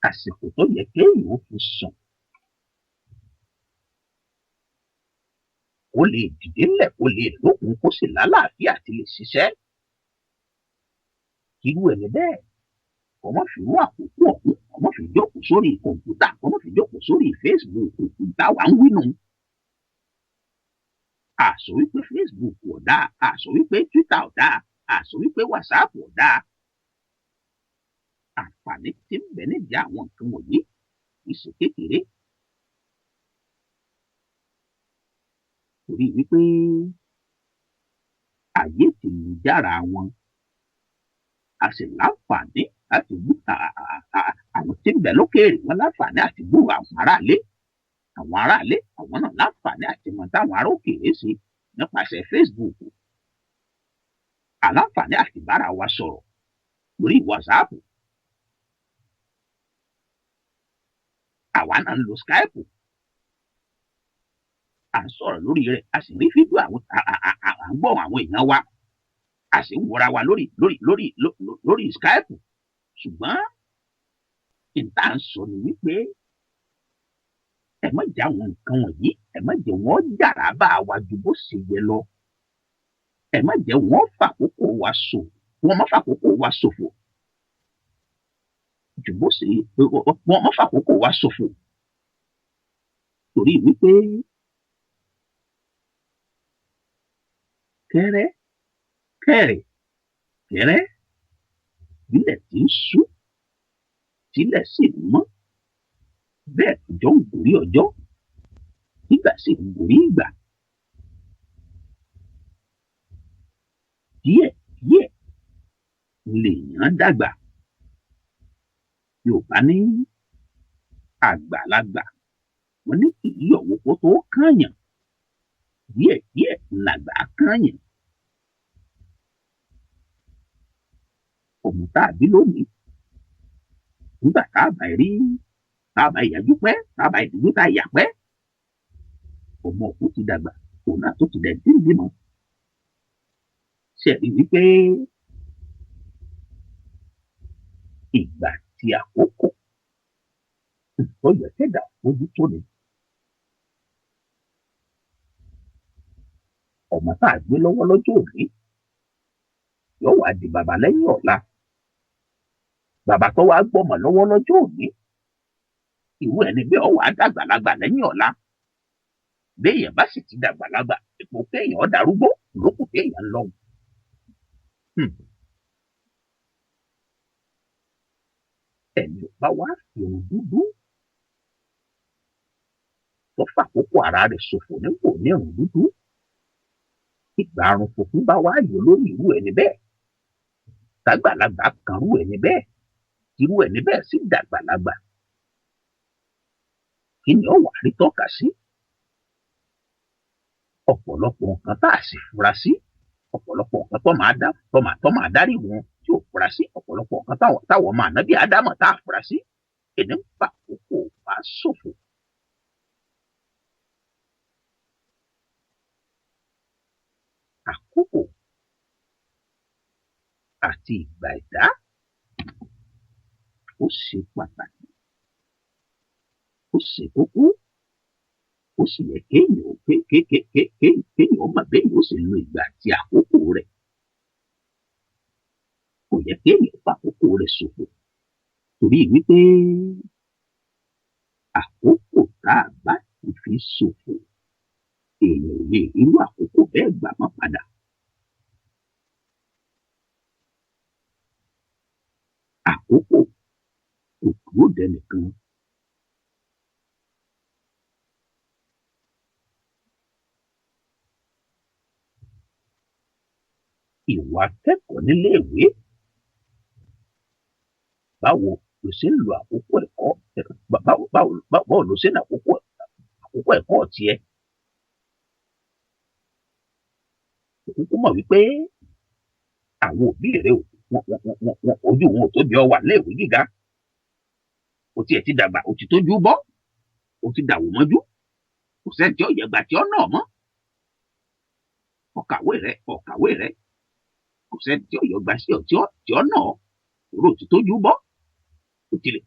Àsìkò tó yẹ kéèyàn ó fi sùn kó lè dìde ńlẹ̀, kó lè lókun, kó sì lálàáfíà àti lè ṣiṣẹ́. Irú ẹni bẹ́ẹ̀ kó má fi mú àkókò ọ̀hún, kó má fi jókòó sórí kọ̀ǹpútà, kó má fi jókòó sórí Facebook. Táwa ń wí nù. A sọ wípé Facebook ò dáa, a sọ wípé Twitter ò dáa, a sọ wípé WhatsApp ò dáa. Àǹfààní tí ń bẹ nídìí àwọn nǹkan wọ̀nyí kì í ṣe kékeré. Torí wípé ayé ti lu jára wọn, a sì láǹfààní láti gbú àwọn tí ń bẹ lókèèrè, wọn láǹfààní àti gbúrò àwọn aráalé, àwọn aráalé àwọn náà láǹfààní àti mọ táwọn ará òkèèrè ṣe nípasẹ̀ Facebook. Àláǹfààní àti bára wa sọ̀rọ̀ lórí WhatsApp. Àwa náà ń lo Skype, à ń sọ̀rọ̀ lórí rẹ̀, a sì rí fídíò àwọn, à ń gbọ́ àwọn èèyàn wa, a sì ń wòra wa lórí Skype. Ṣùgbọ́n ìta ń sọ ni wípé ẹ má jẹ́ àwọn nǹkan wọ̀nyí, ẹ má jẹ́ wọ́n jàrá bá wa ju bó ṣe yẹ lọ. Ẹ má jẹ́ wọ́n fàkókò wa ṣò, wọ́n má fàkókò wa ṣòfò ju bó ṣe, wọ́n má fàkókò wa ṣòfò, torí wípé kẹ́rẹ́ kẹ́rẹ́ kẹ́rẹ́ bílẹ̀ tí ń ṣú, tílẹ̀ sì mọ́, bẹ́ẹ̀ ọjọ́ ń gorí ọjọ́, nígbà sì ń gorí ìgbà. Díẹ̀ díẹ̀ lèèyàn dàgbà. Yorùbá ní àgbàlagbà, wọn ní kì í yọ̀wọ́ kó tó kànyàn. Díẹ̀ díẹ̀ làgbà kànyàn. Ọmọ tá a bí lónìí, nígbà tá a bá rí, tá a bá ìyájú pẹ́, tá a bá ìdúró, tá a yà pẹ́, ọmọ òkú ti dàgbà, òun náà tó ti dẹ̀ dín bímọ. Ṣe rí wípé ìgbà tí àkókò tó yẹ kẹ́dà fojú tó ni. Ọmọ tá a gbé lọ́wọ́ lọ́jọ́ òní yóò wá di bàbá lẹ́yìn ọ̀la. Bàbá tó wá gbọ́mọ lọ́wọ́ lọ́jọ́ òní, ìwé ẹni bí ó wá dàgbàlagbà lẹ́yìn ọ̀la. Béèyàn bá sì ti dàgbàlagbà, ipò kéèyàn darúgbó lókù kéèyàn lọ. Ẹni ò bá wá fi ohun dúdú tó fàkókò ara rẹ̀ ṣòfò nípò ní irun dúdú, ìgbà àrùn funfun bá wá yọ lórí irú ẹni bẹ́ẹ̀, tàgbàlagbà kan rú ẹni bẹ́ẹ̀, irú ẹni bẹ́ẹ̀ sì dàgbàlagbà, kí ni ó wà rí tọ́ka sí? Ọ̀pọ̀lọpọ̀ nǹkan tá a sì fura sí, ọ̀pọ̀lọpọ̀ nǹkan tó máa dá tó máa dárí wọn tí ò fura sí, ọ̀pọ̀lọpọ̀ nǹkan táwọn máa ná bí ádámọ̀ tá a fura sí, ẹni ń fa àkókò wá ṣòfò. Àkókò àti ìgbà ẹ̀dá ó ṣe pàtàkì, ó ṣe kókó, ó sì yẹ kéèyàn ó mọ̀ béèyàn ó sì lo ìgbà àti àkókò rẹ̀. Kò yẹ kéèyàn fa àkókò rẹ̀ ṣòfò, torí wípé àkókò tá a bá ti fi ṣòfò, èèyàn ò lè irú àkókò bẹ́ẹ̀ gbà mọ́ padà. Àkókò kò dúró dẹnìkan. Ìwà akẹ́kọ̀ọ́ níléèwé, báwo ló ṣe ń lo àkókò ẹ̀kọ́? Báwo ló ṣe ń lo àkókò ẹ̀kọ́ tiẹ̀? Òkúkú mọ̀ wípé àwọn òbí rẹ̀ ò wọ́n ojú wọn ò tóbi ọ wà léèwé gíga. O tiẹ̀ ti dàgbà, o ti tójú bọ́, o ti dàwó mọ́jú, kò sẹ́ni tí ó yẹ gbà tí ó nà mọ́. Ọ̀kàwé rẹ̀, ọ̀kàwé rẹ̀, kò sẹ́ni tí ó yọ gbà sí ọ tí ó nà ọ́, òró ti tójú bọ́.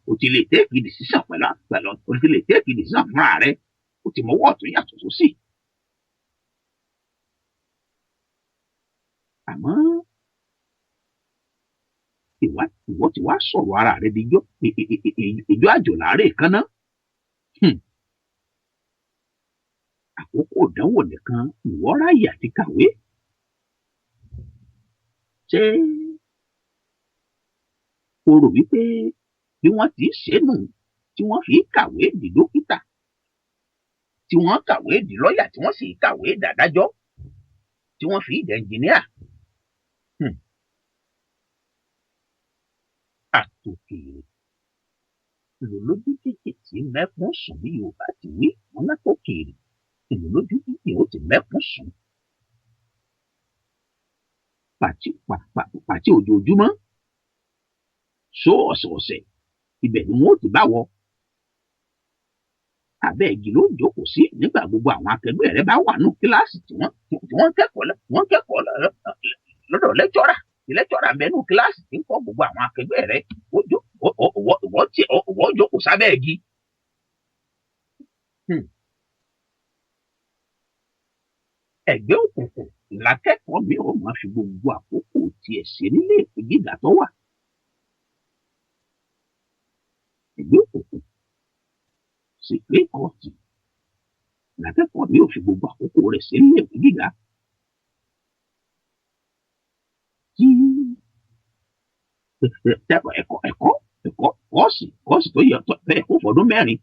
O ti lè take decision pẹ̀lú o ti lè take decision fúnra rẹ̀, o ti mọwọ́ ọ̀tún yàtọ̀ sósì. Àmọ́ ìwọ ti wá sọ̀rọ̀ ara rẹ di ìjọ àjò láàárẹ̀ kan náà. Àkókò ìdánwò nìkan ìwọ ráyè àti kàwé. Ṣé o rò wípé bí wọ́n ti ṣe nù tí wọ́n fi kàwé di dókítà, tí wọ́n kàwé di lọ́ọ̀yà, tí wọ́n sì kàwé dàdájọ́, tí wọ́n fi dẹ̀ ẹnjìníà. Àtòkèrè lòlójú jíjì tí mẹ́kún sùn, bí Yorùbá ti wí wọn, látòkèrè lòlójú jíjì ó ti mẹ́kún sùn. Pàtí pàtí ojoojúmọ́, só ọ̀sọ̀ọ̀sẹ̀, ibẹ̀ ni wọ́n ó ti bá wọ. Abẹ́ igi ló ń jókòó sí nígbà gbogbo àwọn akẹgbẹ́ rẹ̀ bá wà nù kíláàsì tí wọ́n kẹ́kọ̀ọ́ lọ́dọ̀ lecturer. Tí lecturer ń bẹ nù kíláàsì tí ń kọ́ gbogbo àwọn akẹgbẹ́ rẹ̀, ìwọ jókòó sábẹ́ igi. Ẹgbẹ́ òkùnkùn làkẹ́kọ̀ọ́ mi ò máa fi gbogbo àkókò tiẹ̀ ṣe nílé ìwé gíga tó wà. Ẹgbẹ́ òkùnkùn sì pé kọ́ọ̀tù làkẹ́kọ̀ọ́ mi ò fi gbogbo àkókò rẹ̀ ṣe nílé ìwé gíga. Tí ẹ̀kọ́ ẹ̀kọ́ ẹ̀kọ́ kọ́ọ̀sì tó yẹ tó yẹ kó fọdún 4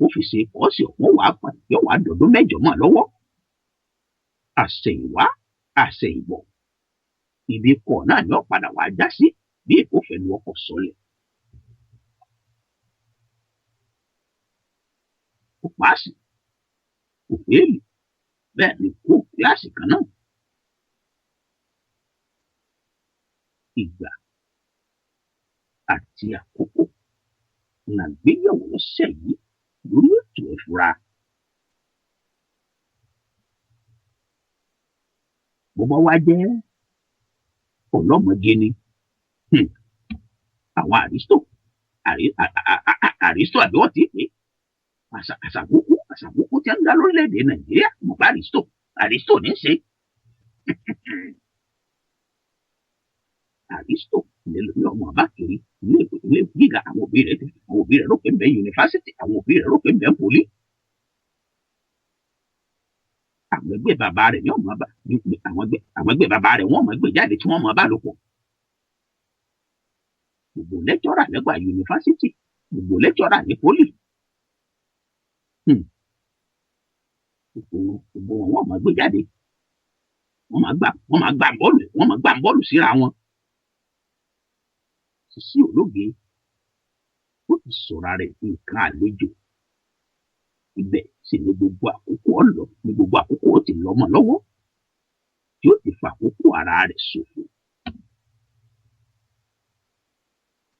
ó fi ṣe kọ́ọ̀sì ọ̀hún, wàá yóò wá dọ̀dún 8 mọ́ lọ́wọ́. Àṣẹ̀yìnwá àṣẹ̀yìnbọ̀, ibi kọ̀ náà ni ó padà wá já sí bí èkó fẹnu ọkọ̀ sọlẹ̀. Ó paasi, kò fẹ́ẹ̀lì, bẹ́ẹ̀ ni kó kíláàsì kan náà. Ìgbà àti àkókò là ń gbéyẹ̀wò lọ́sẹ̀ yìí lórí ètò Ẹ̀fura. Bó bá wá jẹ́ ọlọ́mọge ni, àwọn àrísítò àrísítò àbí wọ́n ti pè é àṣàbùkù àṣàbùkù tí ń dá lórílẹ̀‐èdè Nàìjíríà, mọ̀ bá àrísítò àrísítò ní í ṣe. Àrísítò lẹ́lòmí ọmọ bá kiri ilé gíga, àwọn òbí rẹ̀ rò pé ń bẹ yunifásítì, àwọn òbí rẹ̀ rò pé ń bẹ pólí. Àwọn ẹgbẹ́ bàbá rẹ̀ ní ọmọ bá àwọn ẹgbẹ́ bàbá rẹ̀ wọ́n mọ̀ gbé jáde tí wọ́n mọ̀ bá lò pọ̀. Gbogbo lẹ́kítọ́rà lẹ́gbàá yunifásítì, gbogbo lẹ́kítọ́rà ní pólì. Gbogbo wọn wọ́n mọ̀ gbé jáde, wọ́n máa gbá bọ́ọ̀lù, wọ́n máa gbá bọ́ọ̀lù síra wọn. Sisi ológe ó ti sọ̀rọ̀ rẹ̀ nǹkan àlejò, ibẹ̀ sì ni gbogbo àkókò ọ̀lọ́ ni gbogbo àkókò ó ti lọ́mọ lọ́wọ́ tí ó ti fa àkókò ara rẹ̀ ṣòfò.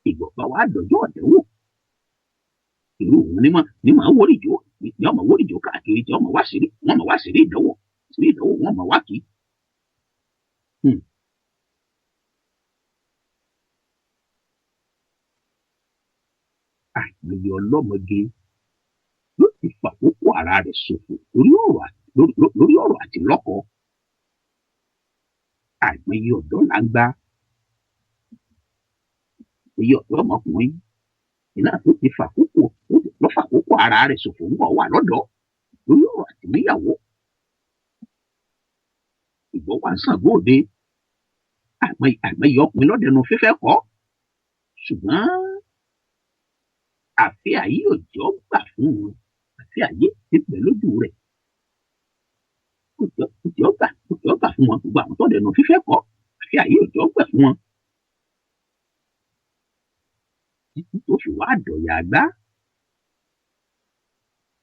Ìgbọ̀nba wa dọ̀jọ́ ọ̀dẹ́wò, irú òun ní máa wórìjó, ní ọmọ wórìjó káàkiri, tí ọmọ wá sírí, wọ́n máa wá sírí ìdánwò, sírí ìdánwò wọ́n máa wá kí. Àìmọye ọlọ́mọge ló ti fàkókò ara rẹ̀ ṣòfò lórí ọ̀rọ̀ àti lọ́kọ. Àìmọye ọ̀dọ́ là ń gbá, iye ọ̀dọ́mọkùnrin iná tó ti fàkókò lọ́ fàkókò ara rẹ̀ ṣòfò ń bọ̀ wà lọ́dọ̀ lórí ọ̀rọ̀ àti níyàwó. Ìgbọ́ wa ń Ṣàngó Òde, àìmọye ọkùnrin lọ́dẹnu fífẹ́ kọ́, ṣùgbọ́n àfi ayé òjò gbà fún wọn, àfi ayé ti pẹ̀ lójú rẹ̀. Òjò gbà fún wọn, gbogbo àwọn tó dẹnu fífẹ́ kọ́, àfi ayé òjò gbà fún wọn. Títí tó fi wá dọ̀yà gbá.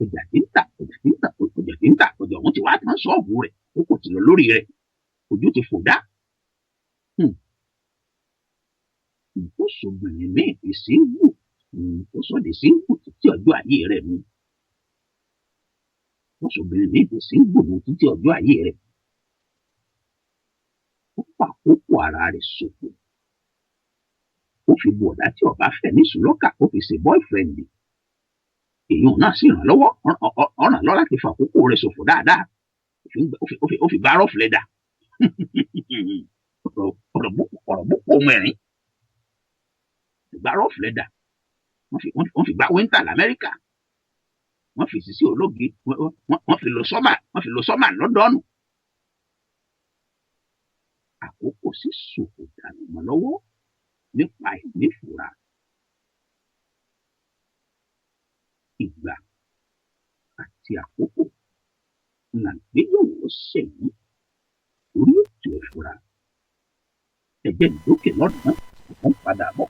Ọjà tí ń tà, ọjà tí ń tà, ọjà tí ń tà, ọjà òun ti wá tán ṣọ́ọ̀bù rẹ̀, ó kò ti lọ lórí rẹ̀, ojú ti fò dá. Ìkóṣòbìnrin míì fi sí wù, ó sọ de síngù títí ọjọ́ ayé rẹ̀ nu. Wọ́n sọ̀bìnrin mi de síngù nu títí ọjọ́ ayé rẹ̀. Ó fàkókò ara rẹ̀ ṣòfò. Ó fi bọ̀dá tí ọba fẹ́ ní sùlọ́kà, ó fi ṣe boyfriend. Èèyàn náà sì ràn lọ́wọ́, ọ̀ràn lọ́ láti fàkókò rẹ̀ ṣòfò dáadáa. Ó fi gbá rọ́ọ̀fù lẹ́dà. Ọ̀rọ̀ búkú ohun ẹ̀rín. Gbá rọ́ọ̀fù lẹ́dà. Wọ́n fi gba wíńtà l'Amẹ́ríkà, wọ́n fi sisi ológe, wọ́n fi lọ sọ́mà, wọ́n fi lọ sọ́mà lọ́dọ́ọ̀nù. Àkókò sì ṣòfò dànù mọ́ lọ́wọ́ nípa ìnífura. Ìgbà àti àti àkókò là ń gbéyẹ̀wò lọ́sẹ̀ yìí lórí ètò Ẹ̀fura. Ẹ̀jẹ̀ ìdókè lọ́nà kò ń padà bọ̀.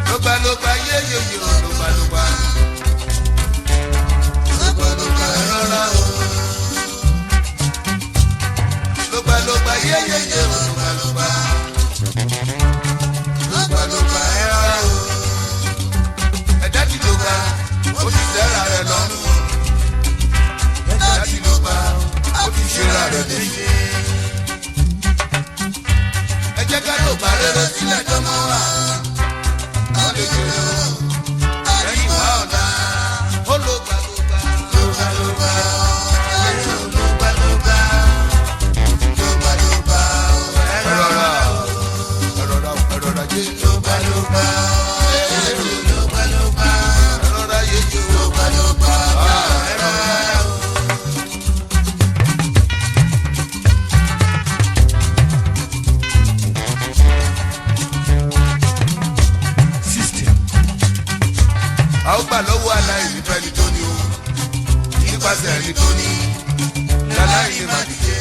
Lọ́gbàlọ́gbà yéyeye o, lọ́gbàlọ́gbà. Lọ́gbàlọ́gbà rọra o. Lọ́gbàlọ́gbà yéyeye o, lọ́gbàlọ́gbà. Lọ́gbàlọ́gbà rọra o. Ẹ̀dá ti lọ́gbà, ó ti tẹ́ra rẹ̀ lọ́rùn. Ẹ̀dá ti lọ́gbà, ó ti ṣera rẹ̀ léṣe. Ẹ jẹ́ ká lọ́gbà rere sílẹ̀ dánmọ́ wa. A ó gbà lọ́wọ́ aláìní fẹ́ni tó ní o, nípasẹ̀ ẹni tó ní láláìní má dìde.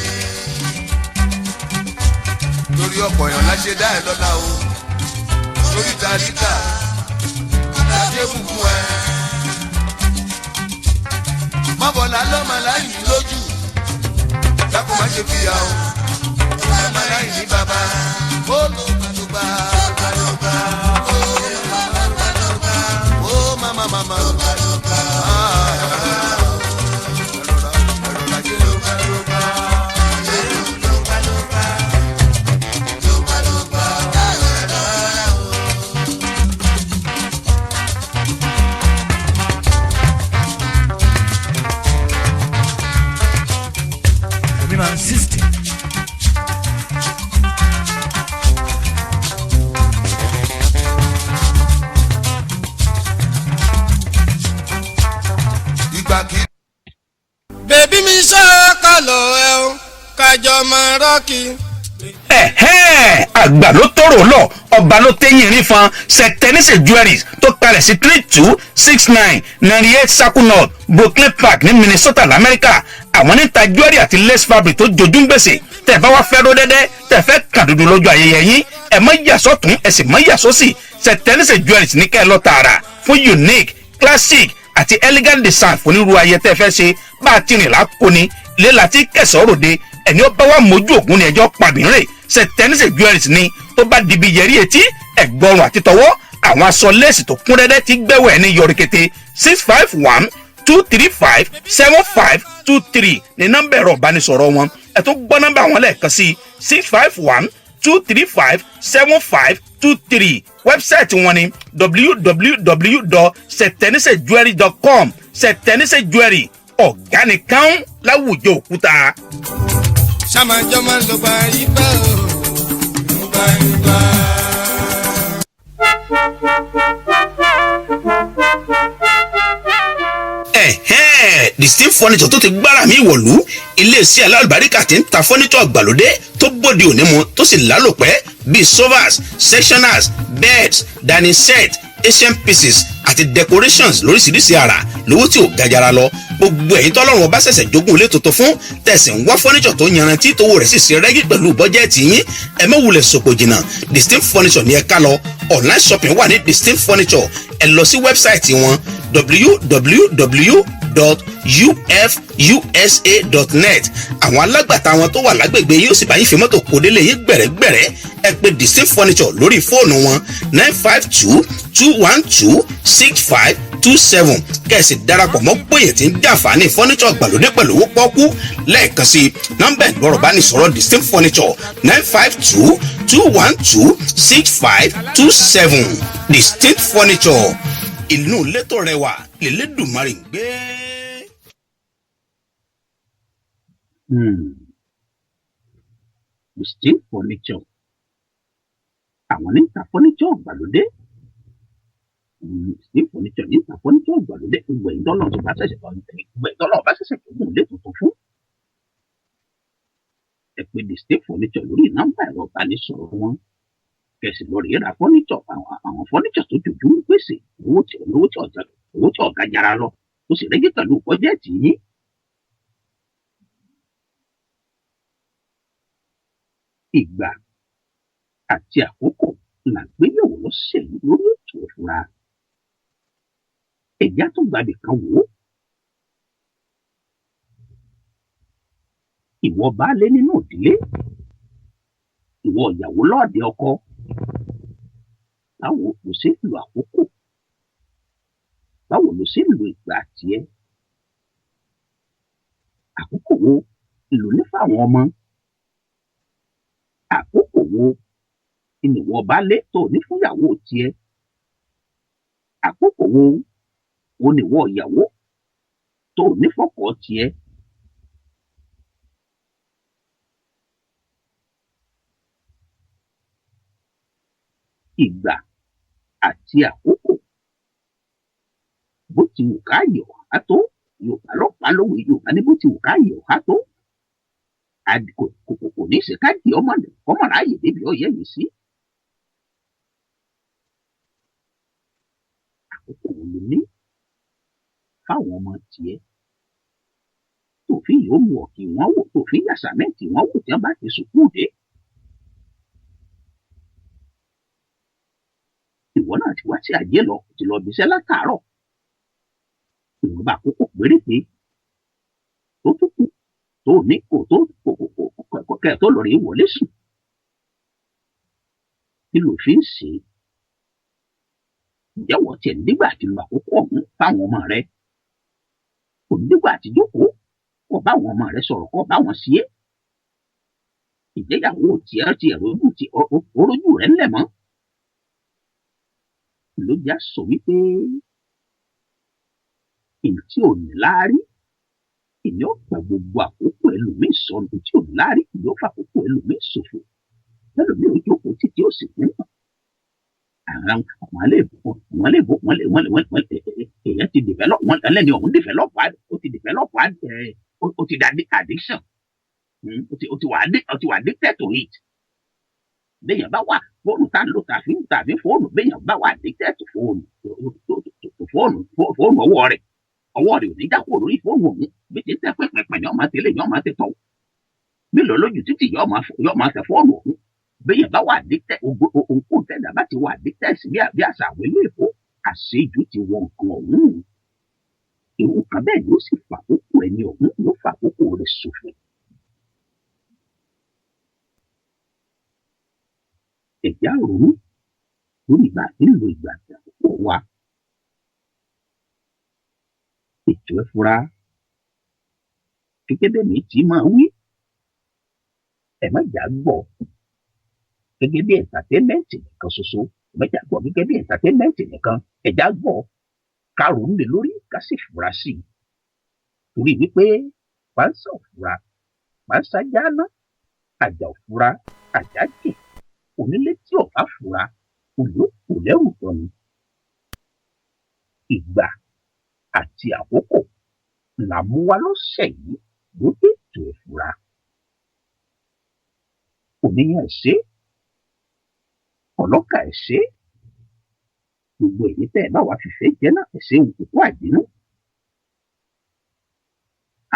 Torí ọ̀pọ̀ èèyàn láṣẹ dá ẹ lọ́la o, torí tàríkà láṣẹ bùkún ẹ. Mọ́bọ̀lá lọ́mọ aláìní lójú, dákun má ṣe fìyà o, lọ́mọ aláìní bàbá, ó ló gbàdúgbà, gbàdúgbà, ó gbàdúgbà, ó mama mama. Ah, ẹ̀rọra, ẹ̀rọra, jẹ́. Èmi máa ń 60. Ìgbà kì í Bèbí mi ṣọ́kọ̀lọ̀ ẹ̀ o, kájọ máa rọ́ọ̀kì. Ẹ̀hẹ́n, àgbà ló tọrọ lọ, ọba ló tẹyìn rí fan. Sẹtẹnísì Jewelries tó kalẹ̀ sí 3269 98 Circle North, Brooklyn Park ní Minnesota lamẹ́ríkà. Àwọn níta jewelry àti lace fabric tó jojú ń gbèsè. Tẹ̀ bá wá fẹ́ ró dẹ́dẹ́, tẹ̀ fẹ́ kàn dúdú lójú ayẹyẹ yín, ẹ̀ mọ́ yàsọ́ tún, ẹ̀ sì mọ́ yàsọ́ sí. Sẹtẹnísì Jewelries ní kẹ́ ẹ lọ tààrà fún unique, classic àti elegant design fún onírúurú ayẹyẹ tẹ́ fẹ́ ṣe. Bá a ti rìn láko ni ilé láti kẹsàn-án ròde, ẹni ó bá wà mójú ògún ni ẹjọ́ pàmìrè. Sẹtẹnísì Jewelries ni tó bá dibi yẹrí etí, ẹ̀gbọ́rùn àti tọwọ́, àwọn aṣọ léèsì tó kún rẹ́rẹ́ ti gbẹ́wẹ̀ ní yọrí kété. 651-235-7523 ní nọ́mbà ẹ̀rọ ìbánisọ̀rọ̀ wọn. Ẹ tún gbọ́ nọ́mbà wọn lẹ́ẹ̀kan sí: 651-235-7523. Wẹ́bsáìtì wọn ni www.setenisejewelry.com. Sẹtẹnísì Jewelry, ọ̀gá nìkan láwùjọ òkúta. Ṣàmájọ́ máa ń lọ bá yípa o, bá yípa. Ẹ̀hẹ́n, Distinct Furniture tó ti gbára mi wọ̀lú, iléeṣẹ́ alálùbáríkà tí ń ta furniture ìgbàlódé tó bóde òní mu tó sì lálòpẹ́ bíi sofas, sectioners, beds, dining set, asian pieces àti decorations lóríṣiríṣi àrà lówó tí ò gajara lọ. Gbogbo ẹ̀yin tọ́lọ́run ọba ṣẹ̀ṣẹ̀ jogún ilé tuntun fún, tẹ̀sí ń wá furniture tó yanrantí, tówó rẹ̀ sì ṣe rẹ́gí pẹ̀lú bọ́jẹ́ẹ̀tì yín, ẹ má wulẹ̀ sòpò jìnnà. Distinct Furniture ní ẹ ká lọ. Online shopping wà ní Distinct Furniture. Ẹ lọ sí wẹ́bsáìtì wọn, www.ufusa.net. Àwọn alágbàtà wọn tó wà lágbègbè yóò sì bá yín fi mọ́tò kó délé yín gbẹ̀rẹ́gbẹ̀rẹ́. Ẹ pè Distinct Furniture lórí fóònù wọn, 952-212-6527, kẹ̀sì darapọ̀ mọ́ bóyè tí ń jàǹfààní furniture gbàlódé pẹ̀lú owó pọ́kú. Lẹ́ẹ̀kan sí, nọ́mbà ìgbọ̀rọ̀ bá ní sọ̀rọ̀ Distinct Furniture, 952-212-6527. Distinct Furniture, ìlú létò rẹwà lélẹ́dùnmarè ń gbé. Distinct Furniture, àwọn ní ta furniture ìgbàlódé. Distinct Furniture ní ta furniture ìgbàlódé. Gbogbo ẹ̀yin tọ́lọ̀ tó bá ṣẹ̀ṣẹ̀ bá ń tẹ̀, gbogbo ẹ̀yin tọ́lọ̀ bá ṣẹ̀ṣẹ̀ tó gùn lé tuntun fún. Ẹ pè The State Furniture lórí nọ́mbà ẹ̀rọ ìbánisọ̀rọ̀ wọn, kẹsì lọ rèé ra furniture, àwọn furniture tó jòjú ń pèsè owó tí ọ̀gá jara lọ, ó sì rẹ́gí pẹ̀lú bọ́jẹ́ẹ̀tì yín. Ìgbà àti àkókò là ń gbéyẹ̀wò lọ́sẹ̀ yìí lórí ètò Ìfura. Ẹ̀já tó gbàbì kan wò ó. Ìwọ baálé nínú ìdílé, ìwọ ìyàwó lọ́ọ̀dẹ ọkọ, báwo ló ṣe ń lo àkókò? Báwo ló ṣe ń lo ìgbà tiẹ̀? Àkókò wo lò ní fáwọn ọmọ? Àkókò wo ìwọ baálé tó ní fúnyàwó tiẹ̀? Àkókò wo nìwọ ìyàwó tó ní fọ́kọ tiẹ̀? Ìgbà àti àkókò, bó ti wù ká yọ̀ á tó, Yorùbá lọ́pàá lówe, Yorùbá ní bó ti wù ká yọ̀ á tó, kò ní í ṣe ká di ọmọ ọmọ ráàyè débi ọyẹ yìí sí. Àkókò wo ló ní fáwọn ọmọ tiẹ̀ tòfin yóò mú ọ̀kì wọn wò, tòfin yàsàmẹ́ǹtì wọn wò tí wọ́n bá ti sùkúù dé? Ìwọ náà ti wá sí àjẹ́ lọ, ti lọ ibiṣẹ́ látàárọ̀, ìwọ̀nba àkókò péréte tó tún kù tó ní kò tó kò kẹ́ tó lọ rí wọlé sùn, kí ló fi ń ṣe? Ǹjẹ́ wọ́n tiẹ̀ nígbà tí lo àkókò ọ̀hún fáwọn ọmọ rẹ? Kò nígbà tí jókòó kó bá àwọn ọmọ rẹ sọ̀rọ̀, kó bá wọn ṣe é? Ìjẹ́yàwó tiẹ̀ tiẹ̀ rójú ti orójú rẹ̀ ńlẹ̀ mọ́ ló já sọ wípé èyí tí ò ní láárí, èyí ó gba gbogbo àkókò ẹlòmíì sọnù. Tí ò ní láárí, èyí ó fà àkókò ẹlòmíì ṣòfò. Ẹlòmíì ò jókòó títí ó sì kú. Àwọn aléèbó wọ́n lè èèyàn ti develop, wọ́n ẹlẹ́ni ọ̀hún develop, ó ti develop, ó ti da addiction. Ó ti wà addicted to it. Béèyàn bá wà fóònù tá ń lò tàbí fóònù, béèyàn bá wà addicted to fóònù, to fóònù ọwọ́ rẹ̀ ò ní já kúrò lórí fóònù òun. Bí ti ń tẹ́ pẹ́pẹ́pẹ́ ni ọmọ tẹ́lẹ̀ yọ máa tẹ tọ̀ mélòó lójú títì, yọ máa tẹ fóònù òun. Béèyàn bá wà addicted, ohunkóhun tẹ́lẹ̀ bá ti wà addicted sí, bí àṣà àwọn ilé ìfó, àṣejù ti wọ nǹkan ọ̀hún. Irú nǹkan bẹ́ẹ̀ yóò sì fàkókò ẹni ọ̀hún, yóò fàkókò rẹ̀ ṣòfò. Ẹ̀já ronú lórí ìgbà tí ń lo ìgbà àti àkókò wa. Ètò Ẹ Fura, gẹ́gẹ́ bẹ́ẹ̀ mi tí máa wí, ẹ má jà gbọ́ gẹ́gẹ́ bí entertainment nìkan ṣoṣo. Ẹ má jà gbọ́ gẹ́gẹ́ bí entertainment nìkan. Ẹ̀já gbọ́, ká ronú lé lórí, ká sì fura sí i, torí wípé pánsá ò fura, pánsá jáná; àjà ò fura, àjà jìn; onílé tí ò bá fura, olè ó kò lẹ́rù tán ni. Ìgbà àti àkókò là mú wá lọ́sẹ̀ yìí lórí ètò Ẹ Fura. Oníyàn, ẹ ṣé; ọlọ́kà, ẹ ṣé; gbogbo èyí tẹ́ ẹ bá wàá fìfẹ́ jẹ́ náà, ẹ ṣé òkú àìbínú.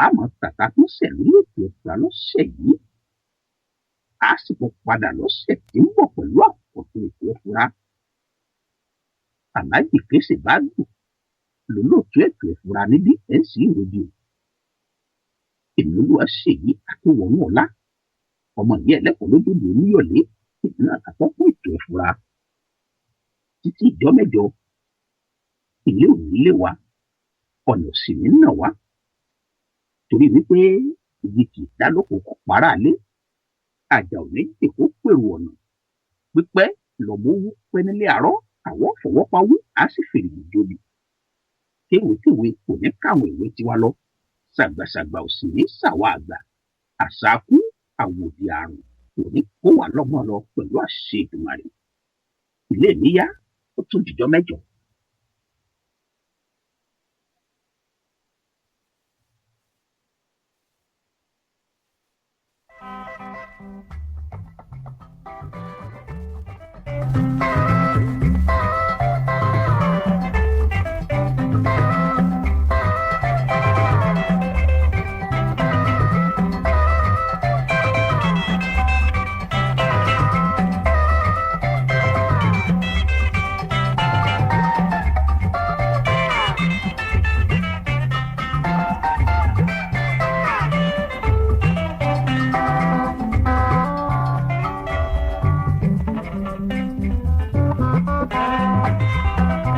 Àmọ́ tàtà tó ṣẹ̀ lórí ètò Ẹ Fura lọ́sẹ̀ yìí, a sì tún padà lọ́sẹ̀ tí ń bọ̀ pẹ̀lú àkọ́tún ètò Ẹ Fura. Aláàjì Kẹ́sì Bádù lólóòtú ètò Ẹ Fura níbí NC Radio. Èmi Olúwaṣèyí Akínwọnú Ọlá, ọmọ ìyá ẹlẹ́kọ̀ọ́ lójúde Olúyọ̀lé, èmi náà àtọ́kùn ètò Ẹ Fura. Títí ìjọ mẹ́jọ, ilé ò ní lé wa, ọ̀nà ò sì ní nà wá, torí wípé igi kì í dá lóko kó para lé, àjà ò ní jè kó pèrò ọ̀nà. Pípẹ́ lọ́mọ owó pẹ́ nílé àárọ̀, àwọn fọwọ́pawú á sì fèrè jobi. Kéwékéwé kò ní káwọn ìwé tiwa lọ, ṣàgbàṣàgbà ò sì ní ṣàwa àgbà. Àṣàkú àwòdì àrùn kò ní kó wà lọ́gbọ́n lọ pẹ̀lú àṣẹ Èdùmàrè. Ilé mi yá, ó tún dìjọ́ mẹ́jọ.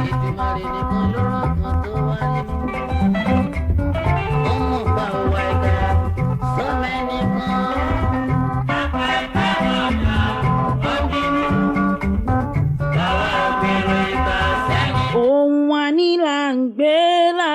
Èdùmàrè nìkan ló rán kan tó wálé. Ó mọ̀ pa òwà ìkà sọ́mẹ́nìkan. Ohun a ní là ń gbé lárugẹ.